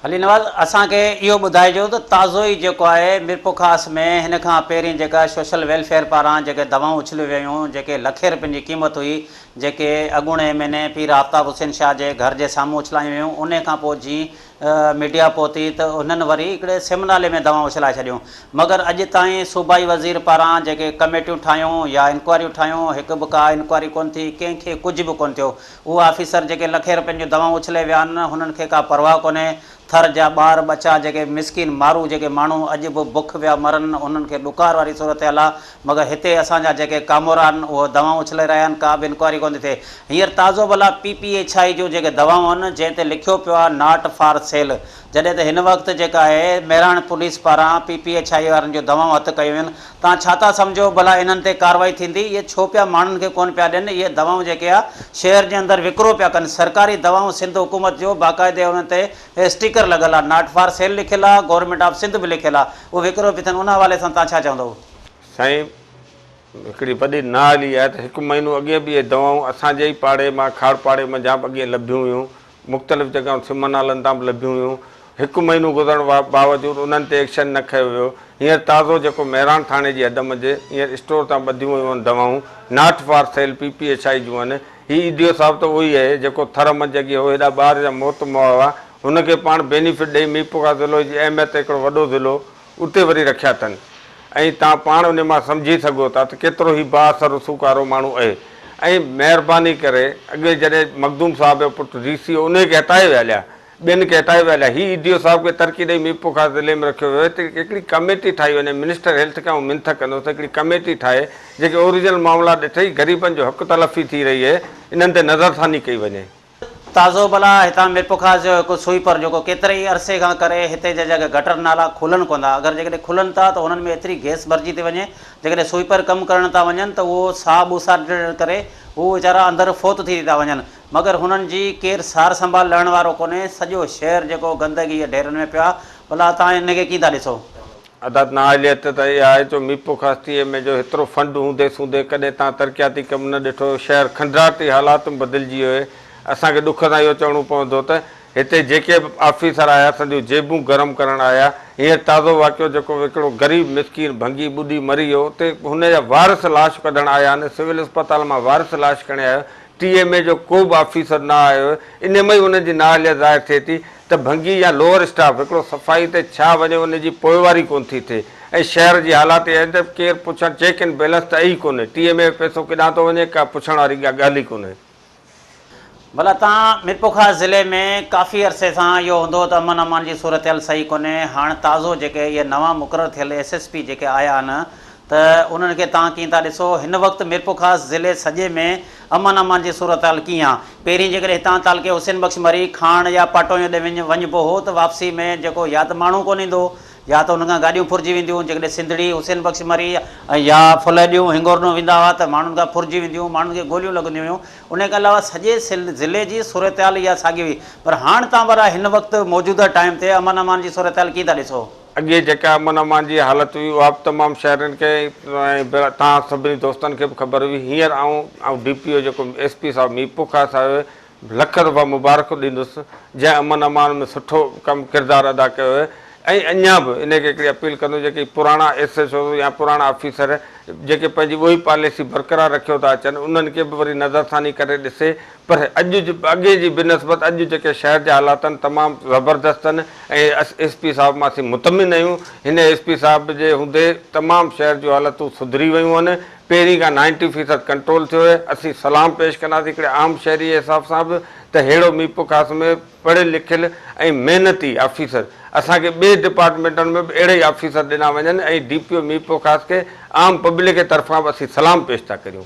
Speaker 1: علي نواز اسان کي اهو ٻڌائجو ته تازو ئي جيڪو آهي ميرپورخاص ۾ هن کان پهرين جيڪا سوشل ويلفيئر پاران جيڪي دوائون اڇليون ويون جيڪي لکين رپين جي قيمت هئي جيڪي اڳوڻي ايم اين اي پير آفتاب حسين شاهه جي گهر جي سامهون اڇلايون ويون انهي کان پوء جين ميڊيا پهتي ته هنن وري هڪڙي سم نالي ۾ دوائون اڇلائي ڇڏيون مگر اڄ تائين صوبائي وزير پاران جيڪي ڪميٽيون ٺاهيون يا انڪوائريون ٺاهيون هڪ به ڪا انڪوائري ڪونه ٿي ڪنهن کي ڪجهه به ڪونه ٿيو اهي آفيسر جيڪي لکين رپين جون دوائون اڇلي ويا آهن هنن کي ڪا پرواهه ڪونهي. ٿر جا ٻار ٻچا جيڪي مسڪين مارو جيڪي ماڻهو اڄ به بک ويا مرن انهن کي ڏڪار واري صورتحال آ مگر هتي اسان جا جيڪي ڪامورا آهن اهي دوائون اڇلي رهيا آهن ڪا به انڪوائري ڪونه ٿي ٿئي. هينئر تازو ڀلا پي پي ايڇ I جون جيڪي دوائون آهن جنهن تي لکيو پيو آهي not for sale جڏهن ته هن وقت جيڪا آهي مهراڻ پوليس پاران پي پي ايڇ I وارن جون دوائون هٿ ڪيون ويون توهان ڇا ٿا سمجهو ڀلا انهن تي ڪارروائي ٿيندي؟ اهي ڇو پيا ماڻهن کي ڪونه پيا ڏين؟ اهي دوائون جيڪي آ شهر جي اندر وڪرو پيا ڪن سرڪاري دوائون سنڌ حڪومت جو باقاعدي انهن تي اسٽيڪر لڳل آ not for sale لکيل آ گورنمينٽ آف سنڌ به لکيل آ اهو وڪرو پيا ٿين ان حوالي سان توهان ڇا چوندؤ؟
Speaker 4: سائين هڪڙي وڏي نااهلي آهي ته هڪ مهينو اڳي به اهي دوائون اسان جي ئي پاڙي مان کاڙ پاڙي منجهان به اڳي لڀيون هيون مختلف جڳهن سم نالن تان به لڀيون هيون، هڪ مهينو گذرڻ باوجود انهن تي ايڪشن نه کنيو ويو، هينئر تازو جيڪو مهراڻ ٿاڻي جي حد منجهه هينئر اسٽور تان ٻڌيون ويون آهن دوائون not for sale P P H I جون آهن، هي اي ڊي او صاحب ته اهو ئي اهي جيڪو ٿر منجهه اڳي هو هيڏا ٻار جا موت مئا هئا هن کي پاڻ بينيفٽ ڏئي ميرپورخاص ضلعو جي اهميت هڪڙو وڏو ضلعو اتي وري رکيا اٿن ۽ توهان پاڻ انهي مان سمجهي سگهو ٿا ته ڪيترو هي بااثر رسوخ وارو ماڻهو اهي ۽ مهرباني ڪري اڳي جڏهن مخدوم صاحب جو پٽ ڊي سي هو انهي کي هٽائي ويا هليا ٻين کي هٽائي ويا هليا هي اي ڊي او صاحب کي ترقي ڏئي ميرپورخاص ضلعي ۾ رکيو ويو هتي هڪڙي ڪميٽي ٺاهي وڃي منسٽر هيلٿ کي آئون منٿ ڪندس ته هڪڙي ڪميٽي ٺاهي جيڪي اوريجنل معاملا ڏٺئي غريبن جو حق تلفي ٿي رهي اهي انهن تي نظرثاني ڪئي وڃي.
Speaker 1: تازو ڀلا هتان ميرپورخاص جو هڪ سوئيپر جيڪو ڪيتري ئي عرصي کان ڪري هتي جا جيڪي گٽر نالا کلن ڪونه ٿا اگر جيڪڏهن کلن ٿا ته انهن ۾ ايتري گئس ڀرجي ٿي وڃي جيڪڏهن سوئيپر ڪم ڪرڻ ٿا وڃن ته اهو ساهه ٻوساٽجڻ ڪري هو ويچارا اندر فوت ٿي ٿا وڃن مگر هنن جي ڪير سار سنڀال لهڻ وارو ڪونهي سڄو شهر جيڪو گندگي جي ڍيرن ۾ پيو آهي ڀلا توهان ان کي ڪيئن ٿا ڏسو.
Speaker 4: ادا نااهليت ته اها آهي جو ميرپورخاص ٽي ايم اي جو هيترو فنڊ هوندي سوندي ڪڏهن تان ترقياتي ڪم نه ڏٺو شهر کنڊراتي حالات ۾ بدلجي ويو اهي اسان کي ڏک سان اهو چوڻو پوندو ته هتي جيڪي به آفيسر آيا سنديون جيبون گرم ڪرڻ آيا هينئر تازو واقعو جيڪو هڪڙو غريب مسڪين ڀنگي ٻڏي مري ويو اتي هن جا وارث لاش ڪڍڻ آيا آهن سول اسپتال مان وارث لاش کڻي آيو ٽي ايم اي جو ڪو به آفيسر نه آيو انهي مان ئي انهن جي نااهليت ظاهر ٿئي ٿي ته ڀنگي يا لوئر اسٽاف هڪڙو صفائي تي ڇا وڃي ان جي پوئواري ڪونه ٿي ٿئي ۽ شهر جي حالات اها آهن ته ڪير پڇڻ چيڪ اينڊ بيلنس ته ئي ڪونهي ٽي ايم اي جو پئسو ڪيڏانهن ٿو وڃي ڪا پڇڻ واري ڪا ڳالهه ئي ڪونهي.
Speaker 1: ڀلا تان ميرپورخاص ضلعي ۾ ڪافي عرصي سان اهو هوندو هو ته امن امان جي صورتحال صحيح ڪونهي هاڻ تازو جيڪي اهي نوان مقرر ٿيل ايس ايس پي جيڪي آيا آهن ته انهن کي توهان ڪيئن ٿا ڏسو؟ هن وقت ميرپورخاص ضلعي سڄي ۾ امن امان جي صورتحال ڪيئن آ؟ پهرين جيڪڏهن هتان تعلقي حسين بخش مري، کاڻ يا پاٽوئين ڏي وڃبو هو ته واپسي ۾ جيڪو يا ته ماڻهو ڪونه ايندو هو يا ته انهن کان گاڏيون ڦرجي وينديون هيون. جيڪڏهن سنڌڙي، حسين بخش مري ۽ يا ڦلهڏيون، هنگورنو ويندا هئا ته ماڻهن کان ڦرجي وينديون هيون، ماڻهن کي گوليون لڳنديون هيون. انهي کان علاوه سڄي ضلعي جي صورتحال اها ساڳي هئي. پر هاڻ توهان ڀلا هن وقت موجوده ٽائيم تي امن امان جي صورتحال ڪيئن ٿا ڏسو؟
Speaker 4: اڳي جيڪا امن امان جي حالت هئي اها به تمام شهرين کي ۽ توهان سڀني دوستن کي به خبر هئي. هينئر آئون آئون ڊي پي او جيڪو ايس پي صاحب ميرپورخاص آيو لک دفعا مبارڪون ڏيندس جنهن امن امان ۾ سٺو ڪم ڪردار ادا ڪيو آهي ۽ اڃا به انهي کي هڪڙي اپيل ڪندس جيڪي پراڻا ايس ايڇ اوز يا پراڻا آفيسر جيڪي پنهنجي اهو ئي پاليسي برقرار رکيو ٿا اچن انهن کي به وري نظرثاني ڪري ڏسي پر اڄ اڳي جي بنسبت اڄ جيڪي شهر جا حالات آهن تمام زبردست آهن ۽ ايس پي صاحب مان اسين مطمئن آهيون هن ايس پي صاحب جي هوندي تمام شهر جون حالتون سڌري ويون آهن پهرين کان نائنٽي فيصد ڪنٽرول ٿيو آهي اسين سلام پيش ڪنداسين هڪڙي عام شهري جي حساب سان به ته ههڙو ميرپورخاص ۾ پڙهيل لکيل ۽ محنتي آفيسر اسان کي ٻئي ڊپارٽمينٽن ۾ به اهڙا ئي آفيسر ڏنا وڃن ۽ ڊي پي او ميرپورخاص کي عام پبلڪ جي طرفان به اسين سلام پيش ٿا ڪريون.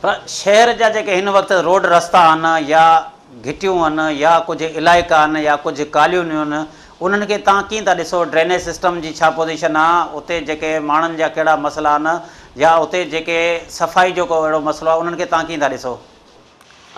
Speaker 1: پر شهر جا جيڪي هن وقت روڊ رستا آهن يا گهٽيون آهن يا ڪجهه علائقا آهن يا ڪجهه ڪالونيون آهن انهن کي توهان ڪيئن ٿا ڏسو ڊرينيج سسٽم جي ڇا پوزيشن آهي اتي جيڪي ماڻهن جا ڪهڙا مسئلا آهن يا اتي جيڪي صفائي جو ڪو اهڙو مسئلو آهي انهن کي توهان ڪيئن ٿا ڏسو.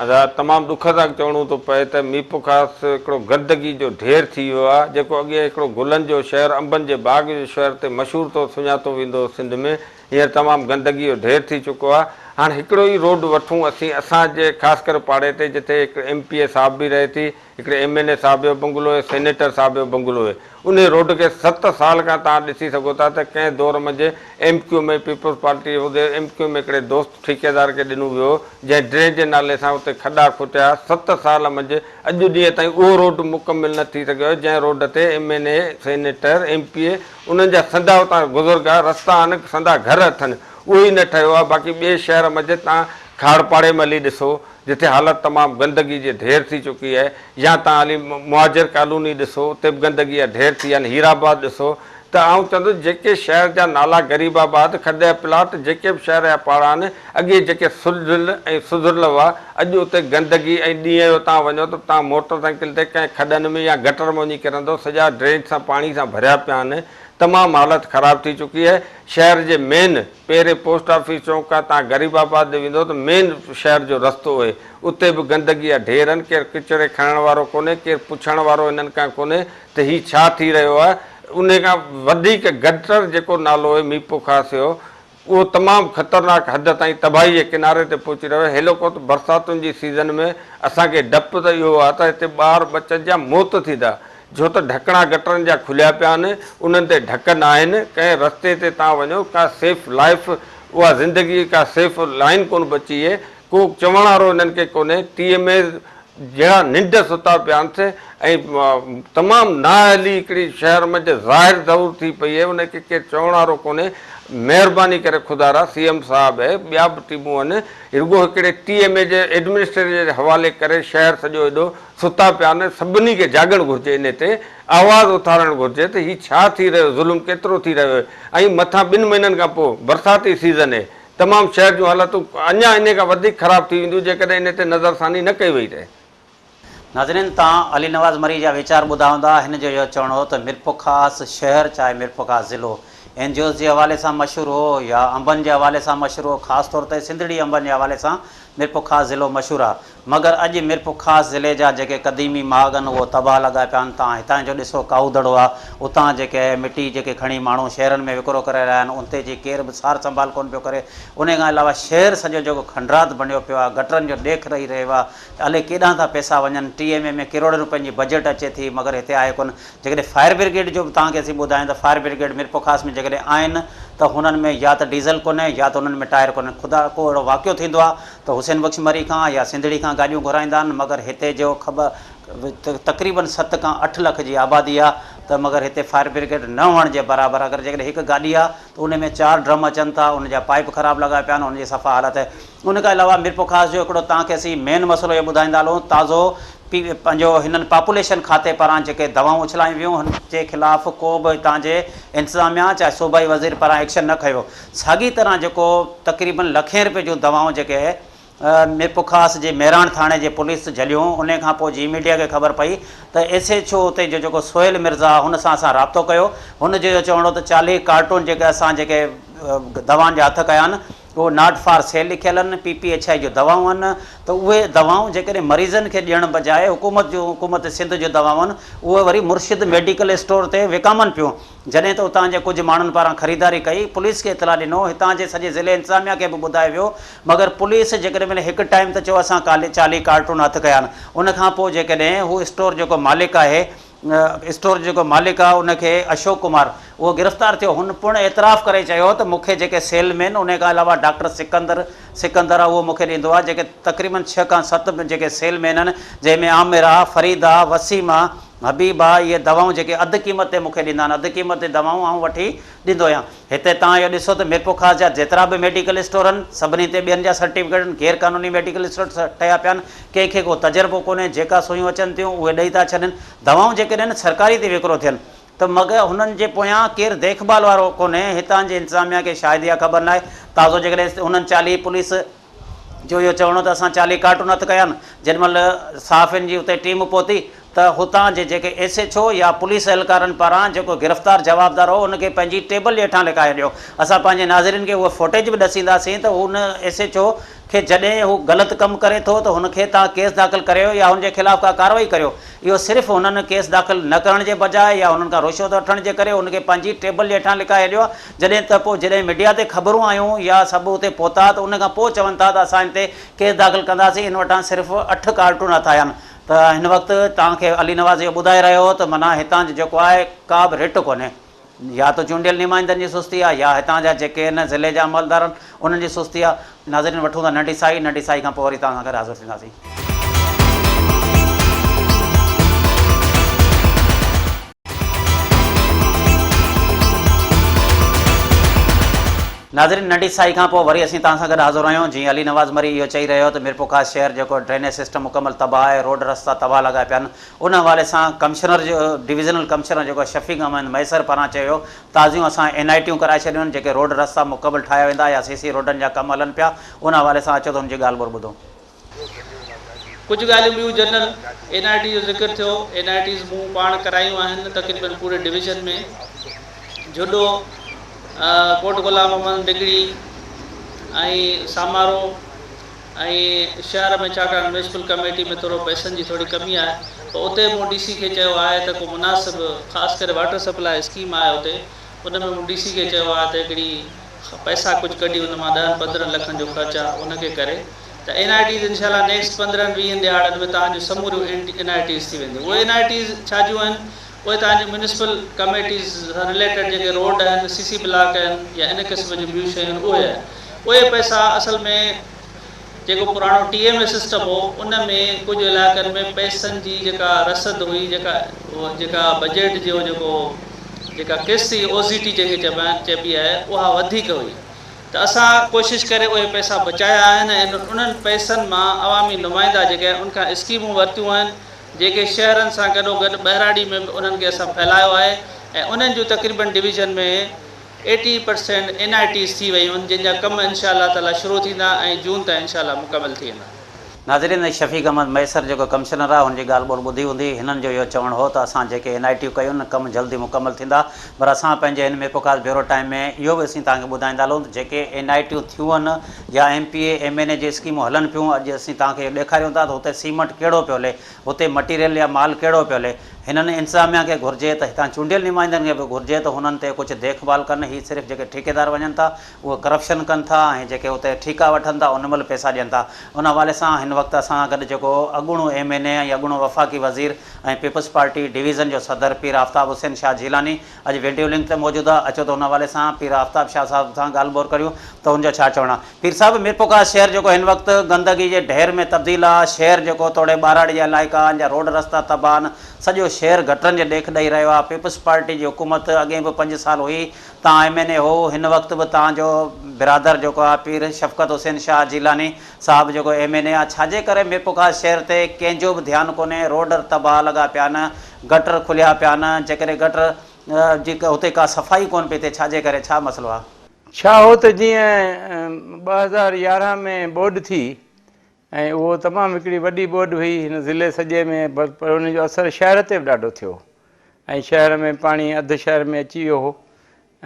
Speaker 4: ادا تمام ڏک سان چوڻو ٿو پئي ته ميرپورخاص هڪڙو گندگي جو ڍير ٿي ويو آهي جيڪو اڳي هڪڙو گلن جو شهر انبن جي باغ جو شهر تي مشهور طور سڃاتو ويندو هو سنڌ ۾ هينئر تمام گندگي جو ڍير ٿي چڪو آهي هاڻ هڪڙو ئي روڊ وٺون اسين اسان جي خاص ڪري پاڙي تي جتي هڪ ايم پي اي صاحب به رهي ٿي هڪڙي ايم اين اي صاحب جو بنگلو آهي سينيٽر صاحب جو بنگلو آهي انهي روڊ کي ست سال کان توهان ڏسي سگهو ٿا ته ڪنهن دور منجهه M Q M ۽ peoples party هوندي ايم ڪيو ايم هڪڙي دوست ٺيڪيدار کي ڏنو ويو هو جنهن ڊرين جي نالي سان اتي کڏا کوٽيا ست سال منجهه اڄ ڏينهن تائين اهو روڊ مڪمل نه ٿي سگهيو آهي جنهن روڊ تي M N A, senator, M P A انهن جا سندا اتان گذرگاهه رستا آهن سندا گهر اٿن اهو ئي نه ٺهيو آهي باقي ٻئي شهر منجهه توهان کاڙ پاڙي ۾ هلي ڏسو جتي حالت تمام گندگي جي ڍير ٿي چڪي آهي يا توهان هلي مهاجر ڪالوني ڏسو اتي به گندگي جا ڍير ٿي ويا آهن هيرآباد ڏسو ته آئون چوندس جيڪي شهر جا نالا غريب آباد کڏ جا پلاٽ جيڪي به شهر جا پاڙا آهن اڳي جيڪي سلجهيل ۽ سڌريل هئا اڄ اتي گندگي ۽ ڏينهن جو توهان وڃو ته توهان موٽر سائيڪل تي ڪنهن کڏن ۾ يا گٽر ۾ وڃي ڪرندو سڄا ڊرين سان پاڻي سان ڀريا پيا آهن تمام حالت خراب ٿي چڪي آهي شهر جي مين پهرين پوسٽ آفيس چونڪ کان تان غريب آباد ڏي ويندو ته مين شهر جو رستو اهي اتي به گندگي جا ڍير آهن ڪير ڪچري کڻڻ وارو ڪونهي ڪير پڇڻ وارو هنن کان ڪونهي ته هي ڇا ٿي رهيو آهي انهي کان وڌيڪ گٽر جيڪو نالو اهي ميرپورخاص جو اهو تمام خطرناڪ حد تائين تباهي جي ڪناري تي پهچي رهيو آهي هيلوڪو ته برساتن جي سيزن ۾ اسان کي ڊپ ته اهو آهي ته هتي ٻار ٻچن جا موت ٿيندا ڇو ته ڍڪڻا گٽرن جا کليا پيا آهن، انهن تي ڍڪ ناهن، ڪنهن رستي تي تان وڃو ڪا سيف لائيف اها زندگي جي ڪا سيف لائين ڪونه بچي اهي، ڪو چوڻ وارو هنن کي ڪونهي، ٽي ايم ايز جهڙا ننڊ ستا پيا آهن ۽ تمام نااهلي هڪڙي شهر منجهه ظاهر ظهور ٿي پئي اهي، ان کي ڪير چوڻ وارو ڪونهي، مهرباني ڪري خدارا سي ايم صاحب اهي ٻيا به ٽيمون آهن رڳو هڪڙي ٽي ايم اي جي ايڊمنسٽريٽر جي حوالي ڪري شهر سڄو ايڏو ستا پيا آهن، سڀني کي جاڳڻ گهرجي انهي تي آواز اٿارڻ گهرجي ته هي ڇا ٿي رهيو ظلم ڪيترو ٿي رهيو آهي ۽ مٿان ٻن مهينن کان پوء برساتي سيزن اهي تمام شهر جون حالتون اڃا انهي کان وڌيڪ خراب ٿي وينديون جيڪڏهن انهي تي نظرثاني نه ڪئي وئي ته.
Speaker 1: ناظرين تان علي نواز مري جا ويچار ٻڌا هوندا هن جو اهو چوڻ هو ته ميرپورخاص شهر چاهي ميرپورخاص ضلعو اين جي اوز جي حوالي سان مشهور هو يا انبن جي حوالي سان مشهور هو خاص طور تي سنڌڙي انبن جي حوالي سان ميرپورخاص ضلعو مشهور آ مگر اڄ ميرپورخاص ضلعي جا جيڪي قديمي ماڳ آهن اهو تباهه لڳا پيا آهن تان هتان جو ڏسو ڪاهو دڙو آ اتان جيڪي مٽي جيڪي کڻي ماڻهو شهرن ۾ وڪرو ڪري رهيا آهن انتي جي ڪير به سار سنڀال ڪونه پيو ڪري انهي کان علاوه شهر سڄو جيڪو کنڊرات بڻيو پيو آ گٽرن جو ڏيک رهي رهيو آ الائي ڪيڏانهن ٿا پئسا وڃن ٽي ايم اي ۾ ڪروڙين روپين جي بجيٽ اچي ٿي مگر هتي آهي ڪونه جيڪڏهن فائر برگيڊ جو به توهان کي اسين ٻڌايون ته فائر برگيڊ ميرپورخاص ۾ جيڪڏهن آهن ته هنن ۾ يا ته ڊيزل ڪونهي يا ته انهن ۾ ٽائر ڪونهن خدا ڪو اهڙو واقعو ٿيندو آهي ته حسين بخش مري کان يا سنڌڙي کان گاڏيون گهرائيندا آهن مگر هتي جو خبر تقريبن ست کان اٺ لک جي آبادي آهي ته مگر هتي فائر برگيڊ نه هئڻ جي برابر اگر جيڪڏهن هڪ گاڏي آهي ته ان ۾ چار ڊرم اچن ٿا ان جا پائپ خراب لڳا پيا آهن ان جي صفا حالت ان کان علاوه ميرپورخاص جو هڪڙو توهان کي اسين مين مسئلو اهو ٻڌائيندا هلون تازو پي پنهنجو هنن پاپوليشن کاتي پاران جيڪي دوائون اڇلايون ويون هن جي خلاف ڪو به هتان جي انتظاميا چاهي صوبائي وزير پاران ايڪشن نه کنيو ساڳي طرح جيڪو تقريبن لکين رپين جون دوائون جيڪي ميرپورخاص جي مهراڻ ٿاڻي جي پوليس جهليون انهي کان پوء جي ميڊيا کي خبر پئي ته ايس ايڇ او اتي جو جيڪو سهيل مرزا هن سان اسان رابطو ڪيو هن جو اهو چوڻ هو ته چاليهه ڪارٽون جيڪي اسان جيڪي دوائن جا هٿ ڪيا آهن اهو not for sale لکيل آهن، پي پي ايڇ I جون دوائون آهن ته اهي دوائون جيڪڏهن مريضن کي ڏيڻ بجاء حڪومت جون حڪومت سنڌ جون دوائون آهن اهي وري مرشد ميڊيڪل اسٽور تي وڪامن پيون جڏهن ته اتان جي ڪجهه ماڻهن پاران خريداري ڪئي پوليس کي اطلاع ڏنو هتان جي سڄي ضلعي انتظاميا کي به ٻڌايو ويو مگر پوليس جيڪڏهن هڪ ٽائيم ته چيو اسان 40 ڪارٽون هٿ ڪيا آهن ان کان پوء جيڪڏهن هو اسٽور جيڪو مالڪ آهي اسٽور جو جيڪو مالڪ آهي ان کي اشوڪ ڪمار اهو گرفتار ٿيو هن پڻ اعتراف ڪري چيو ته مون کي جيڪي سيل مين ان کان علاوه ڊاڪٽر سڪندر سڪندر آهي اهو مون کي ڏيندو آهي جيڪي تقريبن ڇهه کان ست جيڪي سيل مين آهن جنهن ۾ عامر آهي فريد آهي وسيم آهي حبيب آهي اهي دوائون جيڪي اڌ قيمت تي مون کي ڏيندا آهن اڌ قيمت تي دوائون آئون وٺي ڏيندو آهيان. هتي توهان اهو ڏسو ته ميرپورخاص جا جيترا به ميڊيڪل اسٽور آهن، سڀني تي ٻين جا سرٽيفڪيٽ آهن، غير قانوني ميڊيڪل اسٽور ٺهيا پيا آهن، ڪنهن کي ڪو تجربو ڪونهي، جيڪا سوئيون اچن ٿيون اهي ڏئي ٿا ڇڏين، دوائون جيڪڏهن سرڪاري تي وڪرو ٿين ته مگر هنن جي پويان ڪير ديک ڀال وارو ڪونهي، هتان جي انتظاميا کي شايد اها خبر ناهي، تازو جيڪڏهن هنن 40 پوليس جو اهو چوڻ هو ته اسان 40 ڪارٽون هٿ ڪيا آهن، جيڏي مهل صحافين جي اتي ٽيم پهتي ته هتان جي جيڪي ايس ايڇ او يا پوليس اهلڪارن پاران جيڪو گرفتار جوابدار هو ان کي پنهنجي ٽيبل جي هيٺان لڪائي ڇڏيو. اسان پنهنجي ناظرين کي اهو فوٽيج به ڏسينداسين ته ان ايس ايڇ او کي جڏهن هو غلط ڪم ڪري ٿو ته هن کي توهان ڪيس داخل ڪريو يا هن جي خلاف ڪا ڪارروائي ڪريو. اهو صرف هنن ڪيس داخل نه ڪرڻ جي بجاء يا هنن کان رشوت وٺڻ جي ڪري هن کي پنهنجي ٽيبل جي هيٺان لڪائي ڇڏيو آهي. جڏهن ته پوء جڏهن ميڊيا تي خبرون آيون يا سڀ اتي پهتا ته ان کان پوء چون ٿا ته اسان هن تي ڪيس داخل ڪنداسين هن وٽان صرف اٺ ڪارٽون هٿ آيا آهن ته هن وقت توهان کي علي نواز اهو ٻڌائي رهيو هو ته معنيٰ هتان جو جيڪو آهي ڪا به رٽ ڪونهي يا ته چونڊيل نمائندن جي سستي آهي يا هتان جا جيڪي هن ضلعي جا عملدار آهن انهن جي سستي آهي. ناظرين وٺون ٿا ننڍي ساهي، ننڍي ساهي کان پوء وري توهان سان گڏ حاضر ٿينداسين. ناظرين ننڍي ساهي کان پوء وري اسين توهان سان گڏ حاضر آهيون جيئن علي نواز مري اهو چئي رهيو ته ميرپورخاص شهر جيڪو ڊرينيج سسٽم مڪمل تباهه آهي روڊ رستا تباهه لڳا پيا آهن ان حوالي سان ڪمشنر جو ڊويزنل ڪمشنر جيڪو شفيق احمد مهيسر پاران چيو ويو تازيون اسان اين آء ٽيون ڪرائي ڇڏيون آهن جيڪي روڊ رستا مڪمل ٺاهيا ويندا يا سي سي روڊن جا ڪم هلن پيا ان حوالي سان اچو ته ان جي ڳالهه ٻولهه ٻڌون.
Speaker 5: ڪجهه ڳالهيون ٻيون جنرل اين آء ٽي جو ذڪر ٿيو، اين آء ٽيز مون پاڻ ڪرايون آهن تقريبن پوري ڊويزن ۾ جهڏو، ڪوٽ غلام محمد، ڊگهڙي ۽ سامارو ۽ شهر ۾ ڇاڪاڻ ميونسپل ڪميٽي ۾ ٿورو پئسن جي ٿوري ڪمي آهي پر اتي مون ڊي سي کي چيو آهي ته ڪو مناسب خاص ڪري واٽر سپلاء اسڪيم آهي اتي ان ۾ مون ڊي سي کي چيو آهي ته هڪڙي پئسا ڪجهه ڪڍي ان مان ڏهن 15 لکن جو خرچ آ ان کي ڪري ته اين آء ٽيز انشاء الله نيڪسٽ 15 20 ڏهاڙن ۾ توهان جون سموريون اين آء ٽيز ٿي وينديون اهي اين آء ٽيز ڇا جون آهن اهي توهان جون ميونسپل ڪميٽيز سان رليٽيڊ جيڪي روڊ آهن سي سي بلاڪ آهن يا ان قسم جون ٻيون شيون آهن اهي آهن اهي پئسا اصل ۾ جيڪو پراڻو ٽي ايم اي سسٽم هو ان ۾ ڪجهه علائقن ۾ پئسن جي جيڪا رسد هئي جيڪا جيڪا بجيٽ جو جيڪو جيڪا قسط هئي او سي ٽي جنهن کي چئبا آهن چئبي آهي اها وڌيڪ هئي ته اسان ڪوشش ڪري اهي پئسا بچايا آهن ۽ انهن پئسن مان عوامي نمائندا جيڪي آهن ان کان اسڪيمون ورتيون آهن جيڪي شهرن سان گڏوگڏ ٻهراڙي ۾ به انهن کي اسان ڦهلايو آهي ۽ انهن جون تقريبن division ۾ eighty percent N I Ts ٿي ويون آهن جن جا ڪم انشاء الله تعالي شروع ٿيندا ۽ جون تائين انشاء الله مڪمل ٿي ويندا.
Speaker 1: ناظرين شفيق احمد مهيسر جيڪو ڪمشنر آهي هن جي ڳالهه ٻولهه ٻڌي هوندي هنن جو اهو چوڻ هو ته اسان جيڪي اين آء ٽيون ڪيون آهن ڪم جلدي مڪمل ٿيندا پر اسان پنهنجي هن ميرپورخاص بيورو ٽائيم ۾ اهو به اسين توهان کي ٻڌائيندا هلون ته جيڪي اين آء ٽيون ٿيون آهن يا ايم پي اي ايم اين اي جي اسڪيمون هلن پيون اڄ اسين توهان کي اهو ڏيکاريون ٿا ته هتي سيمنٽ ڪهڙو پيو هلي هتي مٽيريل يا مال ڪهڙو پيو هلي هنن انتظاميا کي گهرجي ته هتان چونڊيل نمائندن کي به گهرجي ته هنن تي ڪجهه ديک ڀال ڪن، هي صرف جيڪي ٺيڪيدار وڃن ٿا اهي ڪرپشن ڪن ٿا ۽ جيڪي اتي ٺيڪا وٺن ٿا ان مهل پئسا ڏين ٿا. ان حوالي سان هن وقت اسان سان گڏ جيڪو اڳوڻو ايم اين اي ۽ اڳوڻو وفاقي وزير ۽ پيپلز پارٽي ڊويزن جو صدر پير آفتاب حسين شاهه جيلاني اڄ ويڊيو لنڪ تي موجود آهي اچو ته ان حوالي سان پير آفتاب شاهه صاحب سان ڳالهه ٻولهه ڪريون ته هن جو ڇا چوڻ آهي. پير صاحب ميرپورخاص شهر جيڪو هن وقت گندگي جي ڍير ۾ تبديل آ، شهر جيڪو توڙي ٻهراڙي جا علائقا ان جا روڊ رستا تباهه آهن، سڄو شهر گٽرن جي ڏيک ڏئي رهيو آ، پيپلز پارٽي جي حڪومت اڳئين به پنج سال هئي، تان ايم اين اي هو، هن وقت به تان جو برادر جيڪو آ پير شفقت حسين شاهه جيلاني صاحب جيڪو ايم اين اي آ، ڇاجي ڪري ميرپورخاص شهر تي ڪنهن جو به ڌيان ڪونهي، روڊ تباهه لڳا پيا آهن، گٽر کليا پيا آهن، جيڪڏهن گٽر جي هتي ڪا صفائي ڪونه پئي ٿئي ڇاجي ڪري ڇا مسئلو آ؟
Speaker 4: ڇا هو ته جيئن 2011 ۾ ٻوڏ ٿي ۽ اهو تمام هڪڙي وڏي ٻوڏ هئي هن ضلعي سڄي ۾ پر ان جو اثر شهر تي به ڏاڍو ٿيو ۽ شهر ۾ پاڻي اڌ شهر ۾ اچي ويو هو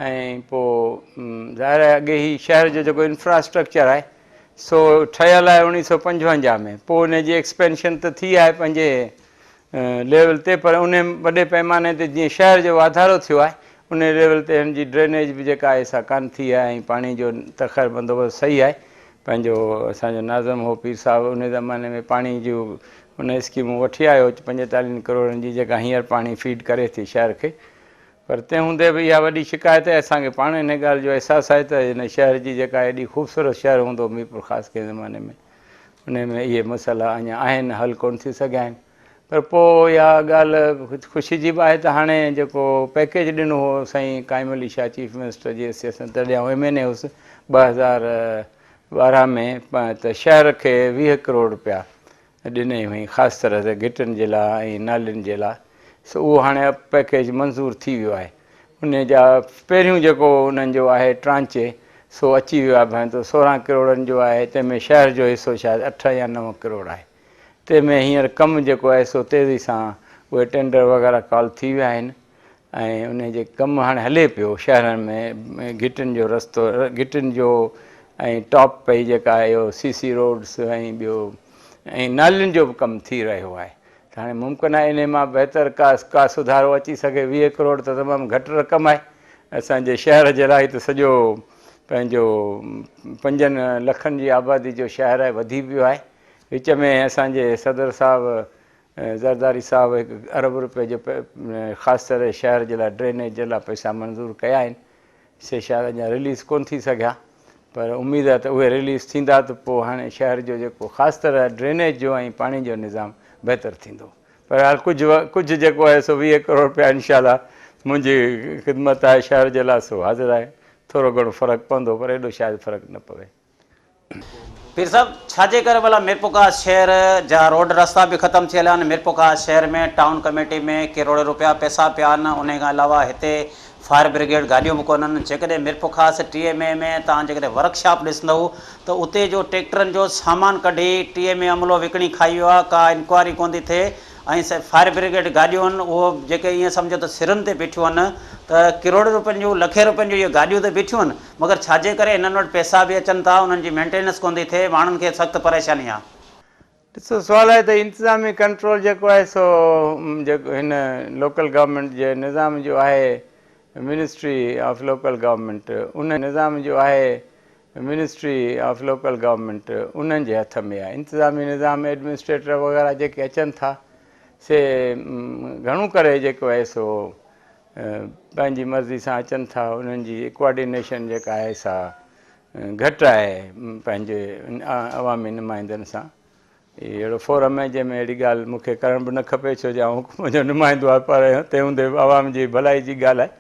Speaker 4: ۽ پوء ظاهر آهي اڳي هي شهر جو جيڪو انفراسٽرڪچر آهي سو ٺهيل آهي 1955 ۾ پوء ان جي ايڪسپينشن ته ٿي آهي پنهنجي ليول تي پر ان وڏي پئماني تي جيئن شهر جو واڌارو ٿيو آهي ان ليول تي هن جي ڊرينيج به جيڪا آهي سا ڪانه ٿي آهي ۽ پاڻي جو ته خير بندوبست صحيح آهي پنهنجو اسان جو ناظم هو پير صاحب ان زماني ۾ پاڻي جون ان اسڪيمون وٺي آيو 45 ڪروڙن جي جيڪا هينئر پاڻي فيڊ ڪري ٿي شهر کي پر تنهن هوندي به اها وڏي شڪايت آهي اسان کي پاڻ ان ڳالهه جو احساس آهي ته هن شهر جي جيڪا ايڏي خوبصورت شهر هوندو هو ميرپورخاص ڪنهن زماني ۾ انهي ۾ اهي مسئلا اڃا آهن حل ڪونه ٿي سگهيا آهن پر پوء اها ڳالهه خوشي جي به آهي ته هاڻي جيڪو پيڪيج ڏنو هو سائين قائم علي شاهه چيف منسٽر جي حيثيت سان تڏهن آئون ايم اين اي هوس 2012 ۾ ته شهر کي 20 ڪروڙ رپيا ڏني هئي خاص طرح سان گهٽين جي لاء ۽ نالين جي لاء سو اهو هاڻي اپ پيڪيج منظور ٿي ويو آهي انهي جا پهريون جيڪو انهن جو آهي ٽرانچي سو اچي ويو آهي ڀائين ته 16 ڪروڙن جو آهي تنهن ۾ شهر جو حصو شايد 8 يا 9 ڪروڙ آهي تنهن ۾ هينئر ڪم جيڪو آهي سو تيزي سان اهي ٽينڊر وغيره ڪال ٿي ويا آهن ۽ انهي جي ڪم هاڻي هلي پيو شهرن ۾ گهٽين جو رستو گهٽين جو ۽ ٽاپ پئي جيڪا آهي اهو سي سي روڊس ۽ ٻيو ۽ نالين جو به ڪم ٿي رهيو آهي ته هاڻي ممڪن آهي انهي مان بهتر ڪا ڪا سڌارو اچي سگهي 20 ڪروڙ ته تمام گهٽ رقم آهي اسان جي شهر جي لاء ته سڄو پنهنجو 5 لکن جي آبادي جو شهر آهي وڌي پيو آهي وچ ۾ اسان جي صدر صاحب زرداري صاحب هڪ ارب روپيه جو خاص طرح شهر جي لاء ڊرينيج جي لاء پئسا منظور ڪيا آهن سي شايد اڃا رليز ڪونه ٿي سگهيا پر اميد آهي ته اهي رليز ٿيندا ته پوء هاڻي شهر جو جيڪو خاص طرح ڊرينيج جو ۽ پاڻي جو نظام بهتر ٿيندو بهرحال ڪجهه ڪجهه جيڪو آهي سو 20 ڪروڙ روپيا انشاء الله منهنجي خدمت آهي شهر جي لاء سو حاضر آهي ٿورو گهڻو فرق پوندو پر ايڏو شايد فرق نه پوي.
Speaker 1: پير صاحب ڇا جي ڪري ڀلا ميرپورخاص شهر جا روڊ رستا به ختم ٿيل آهن ميرپورخاص شهر ۾ ٽائون ڪميٽي ۾ ڪروڙين روپيا پئسا پيا آهن انهي کان علاوه هتي فائر برگيڊ گاڏيون به ڪونهن جيڪڏهن ميرپورخاص ٽي ايم اي ۾ توهان جيڪڏهن ورڪشاپ ڏسندؤ ته اتي جو ٽيڪٽرن جو سامان ڪڍي ٽي ايم اي عملو وڪڻي کائي ويو آهي ڪا انڪوائري ڪونه ٿي ٿئي ۽ فائر برگيڊ گاڏيون آهن اهو جيڪي ائين سمجهو ته سرن تي بيٺيون آهن ته ڪروڙين روپين جون لکين روپين جون اهي گاڏيون ته بيٺيون آهن مگر ڇاجي ڪري هنن وٽ پئسا به اچن ٿا انهن جي مينٽيننس ڪونه ٿي ٿئي ماڻهن کي سخت پريشاني آ.
Speaker 4: ڏسو سوال آهي ته انتظامي ڪنٽرول جيڪو آهي سو جيڪو هن لوڪل گورنمينٽ جي نظام جو آهي منسٽري آف لوڪل گورنمينٽ ان نظام جو آهي منسٽري آف لوڪل گورنمينٽ انهن جي هٿ ۾ آهي انتظامي نظام ايڊمنسٽريٽر وغيره جيڪي اچن ٿا سي گهڻو ڪري جيڪو آهي سو پنهنجي مرضي سان اچن ٿا انهن جي ڪوآرڊينيشن جيڪا آهي سا گهٽ آهي پنهنجي عوامي نمائندن سان. هي اهڙو فورم آهي جنهن ۾ اهڙي ڳالهه مون کي ڪرڻ به نه کپي ڇو جو آئون حڪومت جو نمائندو آهيان پر تنهن هوندي به عوام جي ڀلائي جي ڳالهه آهي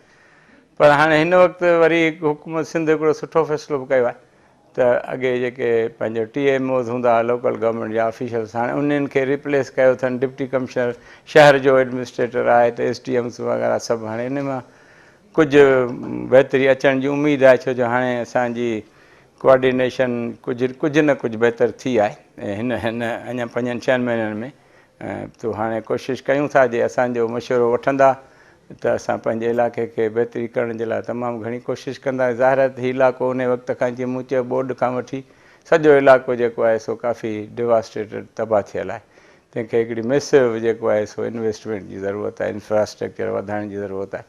Speaker 4: پر هاڻي هن وقت وري حڪومت سنڌ هڪڙو سٺو فيصلو به ڪيو آهي ته اڳي جيڪي پنهنجو ٽي ايم اوز هوندا هئا لوڪل گورنمينٽ جا آفيشلز هاڻي انهن کي ريپليس ڪيو اٿن ڊپٽي ڪمشنر شهر جو ايڊمنسٽريٽر آهي ته ايس ڊي ايمز وغيره سڀ هاڻي ان مان ڪجهه بهتري اچڻ جي اميد آهي ڇو جو هاڻي اسان جي ڪوآرڊينيشن ڪجهه ڪجهه نه ڪجهه بهتر ٿي آهي هن هن اڃا پنجن ڇهن مهينن ۾ تو هاڻي ڪوشش ڪيون ٿا جي اسان جو مشورو وٺندا ته اسان پنهنجي علائقي کي بهتري ڪرڻ جي لاء تمام گهڻي ڪوشش ڪندا ظاهر آهي ته هي علائقو انهي وقت کان جيئن مون چيو ٻوڏ کان وٺي سڄو علائقو جيڪو آهي سو ڪافي ڊيواسٽيٽڊ تباهه ٿيل آهي تنهن کي هڪڙي ميسو جيڪو آهي سو انويسٽمينٽ جي ضرورت آهي انفراسٽرڪچر وڌائڻ جي ضرورت آهي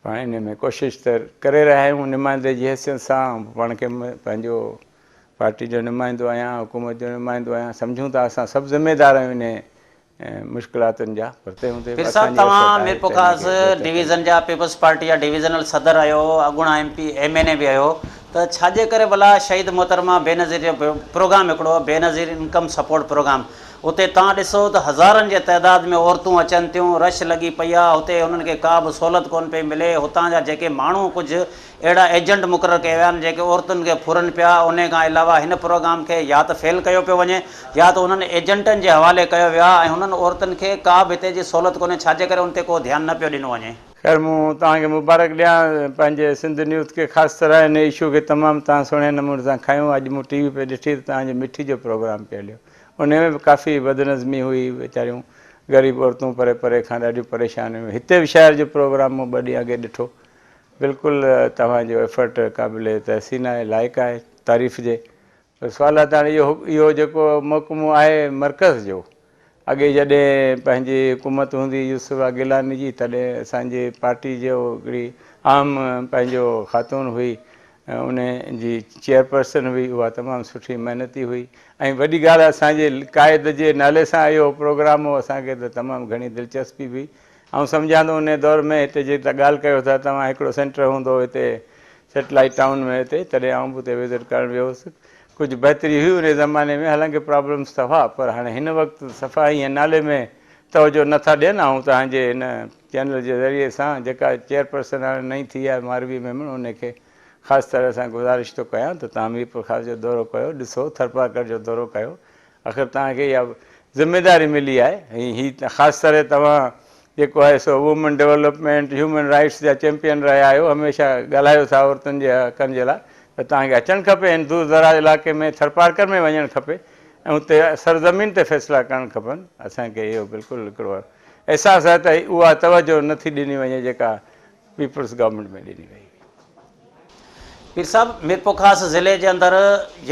Speaker 4: پاڻ انهي ۾ ڪوشش ته ڪري رهيا آهيون نمائندي جي حيثيت سان پاڻ کي پنهنجو پارٽي جو نمائندو آهيان، حڪومت جو نمائندو آهيان، سمجهون ٿا اسان سڀ ذميدار آهيون انهي مشڪلاتن جا پر تنهن هوندي
Speaker 1: پير
Speaker 4: به
Speaker 1: صاحب
Speaker 4: اسان جي حيثيت
Speaker 1: توهان
Speaker 4: آهي ته ان
Speaker 1: ميرپورخاص
Speaker 4: کي بهتر ڪيون.
Speaker 1: ڊويزن جا پيپلز پارٽي جا ڊويزنل صدر آهيو، اڳوڻا ايم پي ايم اين اي به آهيو ته ڇاجي ڪري ڀلا شهيد محترمه بينظير جو پروگرام هڪڙو بينظير انڪم سپورٽ پروگرام اتي توهان ڏسو ته هزارن جي تعداد ۾ عورتون اچن ٿيون رش لڳي پئي آهي هتي هنن کي ڪا به سهولت ڪونه پئي ملي هتان جا جيڪي ماڻهو ڪجهه اهڙا ايجنٽ مقرر ڪيا ويا آهن جيڪي عورتن کي ڦرن پيا، انهي کان علاوه هن پروگرام کي يا ته فيل ڪيو پيو وڃي يا ته انهن ايجنٽن جي حوالي ڪيو ويو آهي ۽ هنن عورتن کي ڪا به هتي جي سهولت ڪونهي ڇاجي ڪري ان تي ڪو ڌيان نه پيو ڏنو وڃي.
Speaker 4: خير مون توهان کي مبارڪ ڏيان پنهنجي سنڌ نيوز کي خاص طرح ان اشو کي تمام توهان سهڻي نموني سان کنيو اڄ مون ٽي وي پي ڏٺي ته توهان جي مٺي جو پروگرام پئي هليو انهي ۾ به ڪافي بدنظمي هئي ويچاريون غريب عورتون پري پري کان ڏاڍيون پريشان هيون هتي به شهر جو پروگرام مون ٻه ڏينهن اڳي ڏٺو. بلڪل توهان جو ايفرٽ قابل تحسين آهي لائق آهي تعريف جي پر سوال آهي ته هاڻي اهو اهو جيڪو محڪمو آهي مرڪز جو اڳي جڏهن پنهنجي حڪومت هوندي يوسف گيلاني جي تڏهن اسان جي پارٽي جو هڪڙي اهم پنهنجو خاتون هئي ان جي چيئرپرسن هئي اها تمام سٺي محنتي هئي ۽ وڏي ڳالهه اسان جي قائد جي نالي سان اهو پروگرام هو اسان کي ته تمام گهڻي دلچسپي به هئي آئون سمجهان ٿو انهي دور ۾ هتي جيڪا ڳالهه ڪيو ٿا توهان هڪڙو سينٽر هوندو هو هتي سيٽلائيٽ ٽائون ۾ هتي تڏهن آئون به اتي وزٽ ڪرڻ ويو هوس ڪجهه بهتري هئي انهي زماني ۾ حالانڪه پرابلمس ته هئا پر هاڻي هن وقت صفا ائين نالي ۾ توجه نه ٿا ڏين آئون توهان جي هن چينل جي ذريعي سان جيڪا چيئرپرسن هاڻي نئين ٿي آهي ماروي ميمڻ انهي کي خاص طرح سان گذارش ٿو ڪيان ته توهان ميرپورخاص جو دورو ڪيو ڏسو ٿرپارڪر جو دورو ڪيو آخر توهان کي اها ذميداري ملي آهي ۽ هي خاص طرح توهان جيڪو آهي سو وومن ڊولپمينٽ، هيومن رائيٽس جا چيمپيئن رهيا آهيو، هميشه ڳالهايو ٿا عورتن جي حقن جي لاء ته توهان کي اچڻ کپي هن دور دراز علائقي ۾ ٿرپارڪر ۾ وڃڻ کپي ۽ اتي سرزمين تي فيصلا ڪرڻ کپن، اسان کي اهو بلڪل هڪڙو احساس آهي ته اها توجه نه ٿي ڏني وڃي جيڪا پيپلز گورنمينٽ ۾ ڏني وئي هئي.
Speaker 1: پير صاحب ميرپورخاص ضلعي جي اندر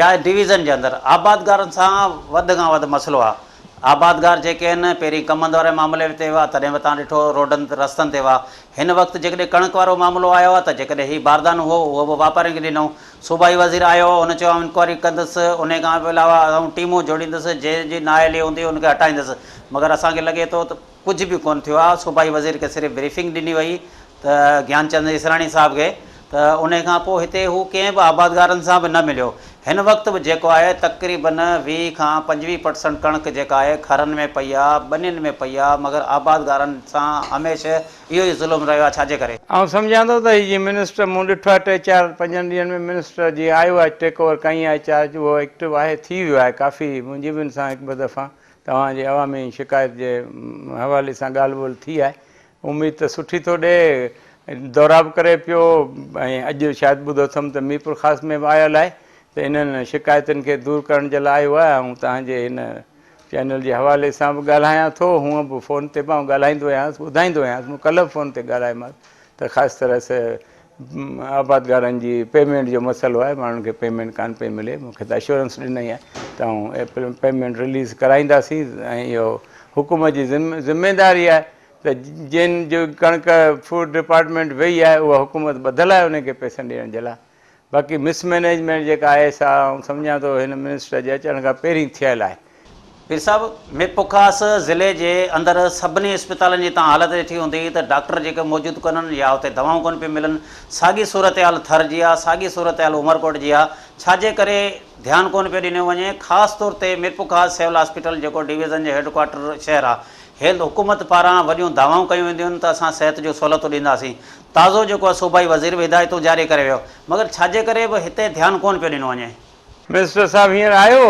Speaker 1: يا ڊويزن جي اندر آبادگارن سان وڌ کان وڌ مسئلو آ آبادگار جيڪي آهن پهرين ڪمند واري معاملي تي هئا تڏهن به توهان ڏٺو روڊن رستن تي هئا هن وقت جيڪڏهن ڪڻڪ وارو معاملو آيو آ ته جيڪڏهن هي باردانو هو اهو به واپارين کي ڏنو صوبائي وزير آيو هن چيو آئون انڪوائري ڪندس انهي کان علاوه آئون ٽيمون جوڙيندس جنهن جي نااهلي هوندي ان کي هٽائيندس مگر اسان کي لڳي ٿو ته ڪجهه به ڪونه ٿيو آهي، صوبائي وزير کي صرف بريفنگ ڏني وئي ته گيان چند اسراڻي صاحب کي ته انهي کان پوء هتي هو ڪنهن به آبادگارن سان به نه مليو، هن وقت به جيڪو آهي تقريبن 20 کان 25 پرسنٽ ڪڻڪ جيڪا آهي کرن ۾ پئي آهي، ٻنين ۾ پئي آهي مگر آبادگارن سان هميشه اهو ئي ظلم رهيو آهي ڇا جي ڪري؟
Speaker 4: آئون سمجهان ٿو ته هي جيئن منسٽر مون ڏٺو آهي ٽي چار پنجن ڏينهن ۾ منسٽر جيئن آيو آهي ٽيڪ اوور ڪئي آهي چارج اهو ايڪٽو آهي ٿي ويو آهي ڪافي منهنجي به ان سان هڪ ٻه دفعا توهان جي عوامي شڪايت جي حوالي سان ڳالهه ٻولهه ٿي آهي، اميد ته سٺي ٿو ڏئي، دورا به ڪري پيو ۽ اڄ شايد ٻڌو اٿم ته ميرپورخاص ۾ به آيل آهي ته انهن شڪايتن کي دور ڪرڻ جي لاء آيو آهي، آئون توهان جي هن چينل جي حوالي سان به ڳالهايان ٿو، هونء به فون تي به آئون ڳالهائيندو آهيانس، ٻڌائيندو آهيانس، مون ڪلهه به فون تي ڳالهايومانس ته خاص طرح سي آبادگارن جي پيمينٽ جو مسئلو آهي ماڻهن کي پيمينٽ ڪانه پئي ملي مون کي ته اشورنس ڏنائين آهي ته آئون پيمينٽ رليز ڪرائينداسين ۽ اهو حڪومت جي ذميداري آهي ته جن جو ڪڻڪ فوڊ ڊپارٽمينٽ وئي آهي اها حڪومت ٻڌل آهي انهن کي پئسن ڏيڻ جي لاء باقي مس مئنيجمينٽ جيڪا آهي سا آئون سمجهان ٿو هن منسٽر جي اچڻ کان پهرين ٿيل آهي.
Speaker 1: پير صاحب، ميرپورخاص ضلعي جي اندر سڀني اسپتالن جي توهان حالت ڏٺي هوندي ته ڊاڪٽر جيڪي موجود ڪونهن يا اتي دوائون ڪونه پيون ملن، ساڳي صورتحال ٿر جي آهي، ساڳي صورتحال عمرڪوٽ جي آهي، ڇا جي ڪري ڌيان ڪونه پيو ڏنو وڃي، خاص طور تي ميرپورخاص سول هاسپيٽل جيڪو ڊويزن جو هيڊ ڪوارٽر شهر آهي، هيلٿ حڪومت پاران وڏيون دعوائون ڪيون وينديون آهن ته اسان صحت جون سهولتون ڏينداسين، تازو جيڪو آهي صوبائي وزير به هدايتون جاري ڪري ويو مگر ڇا جي ڪري به هتي ڌيان ڪونه پيو ڏنو وڃي.
Speaker 4: منسٽر صاحب هينئر آيو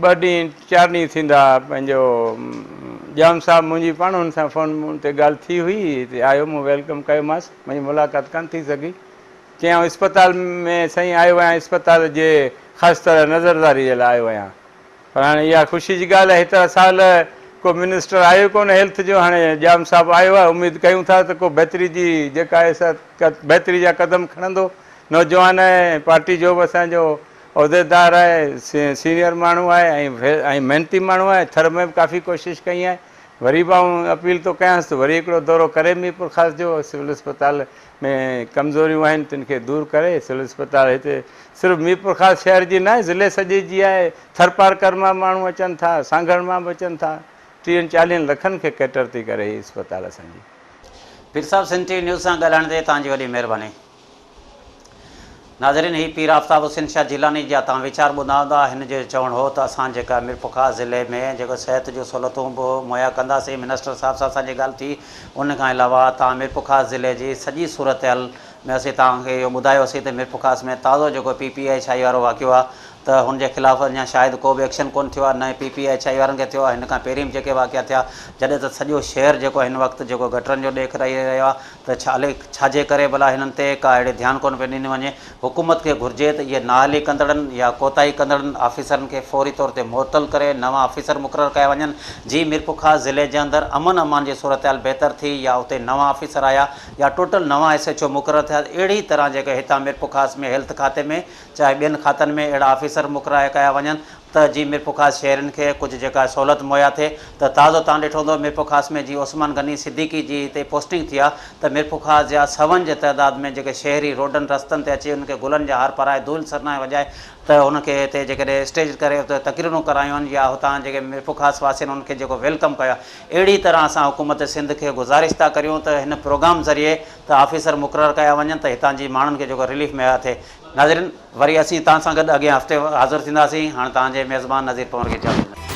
Speaker 4: ٻه ڏينهن چار ڏينهن ٿيندا پنهنجو ڄام صاحب منهنجي پاڻ هن سان فون تي ڳالهه ٿي هئي هتي آيو مون welcome ڪيومانس منهنجي ملاقات ڪانه ٿي سگهي چيائين آئون اسپتال ۾ سائين آيو آهيان اسپتال جي خاص طرح نظرداري جي لاء آيو آهيان پر هاڻي اها خوشي جي ڳالهه آهي هيترا سال ڪو منسٽر آيو ڪونه هيلٿ جو هاڻي ڄام صاحب آيو آهي اميد ڪيون ٿا ته ڪو بهتري جي جيڪا آهي سا بهتري جا قدم کڻندو نوجوان آهي ۽ پارٽي جو به اسان جو عهديدار آهي سينيئر ماڻهو آهي ۽ محنتي ماڻهو آهي ٿر ۾ به ڪافي ڪوشش ڪئي آهي وري به آئون اپيل ٿو ڪيانس ته وري هڪڙو دورو ڪري ميرپورخاص جو سول اسپتال ۾ ڪمزوريون آهن تن کي دور ڪري سول اسپتال هتي صرف ميرپورخاص شهر جي ناهي ضلعي سڄي جي آهي ٿرپارڪر مان ماڻهو اچن ٿا سانگهڙ مان به اچن ٿا ٽيهن چاليهن لکن کي ڪيٽر ٿي ڪري هي اسپتال اسان جي.
Speaker 1: پير صاحب سنڌ ٽي وي نيوز سان ڳالهائڻ تي توهان جي وڏي مهرباني. ناظرين هي پير آفتاب حسين شاهه جيلاني جا توهان ويچار ٻڌا هوندا هن جو چوڻ هو ته اسان جيڪا ميرپورخاص ضلعي ۾ جيڪو صحت جون سهولتون به مهيا ڪنداسين منسٽر صاحب سان اسان جي ڳالهه ٿي ان کان علاوه توهان ميرپورخاص ضلعي جي سڄي صورتحال ۾ اسين توهان کي اهو ٻڌايوسين ته ميرپورخاص ۾ تازو جيڪو پي پي ايڇ I وارو واقعو آهي ته هن جي خلاف اڃا شايد ڪو به ايڪشن ڪونه ٿيو آهي نه ئي پي پي ايڇ I وارن کي ٿيو آهي هن کان پهرين به جيڪي واقعا ٿيا جڏهن ته سڄو شهر جيڪو هن وقت جيڪو گٽرن جو ڏيک رهي رهيو آهي ته ڇا الائي ڇا جي ڪري ڀلا هنن تي ڪا اهڙي ڌيان ڪونه پيو ڏنو وڃي. حڪومت کي گهرجي ته اهي نااهلي ڪندڙن يا ڪوتاهي ڪندڙن آفيسرن کي فوري طور تي معطل ڪري نوان آفيسر مقرر ڪيا وڃن جي ميرپورخاص ضلعي جي اندر امن امان جي صورتحال بهتر ٿي يا اتي نوان آفيسر آيا يا ٽوٽل نوان ايس ايڇ او مقرر ٿيا ته اهڙي طرح جيڪي هتان ميرپورخاص ۾ هيلٿ کاتي ۾ چاهي ٻين کاتن ۾ اهڙا آفيسر مقرر ڪيا وڃن ته جي ميرپورخاص شهرين کي ڪجهه جيڪا سهولت مهيا ٿئي ته تازو تان ڏٺو هوندو ميرپورخاص ۾ جي عثمان غني صديقي جي هتي پوسٽنگ ٿي آ ته ميرپورخاص جا سون جي تعداد ۾ جيڪي شهري روڊن رستن تي اچي انهن کي گلن جا هار پارائي دهل سرنائي وڄائي ته انهن کي هتي جيڪڏهن اسٽيج ڪري اتي تقريرون ڪرايون آهن يا هتان جيڪي ميرپورخاص واسين انهن کي جيڪو welcome ڪيو آ اهڙي طرح اسان حڪومت سنڌ کي گذارش ٿا ڪريون ته هن پروگرام ذريعي ته آفيسر مقرر ڪيا وڃن ته هتان جي ماڻهن کي جيڪو رليف مهيا ٿئي. ناظرين وري اسين توهان سان گڏ اڳئين هفتي حاضر ٿينداسين هاڻ توهان جي ميزبان نذير پنهور کي اجازت ڏيو.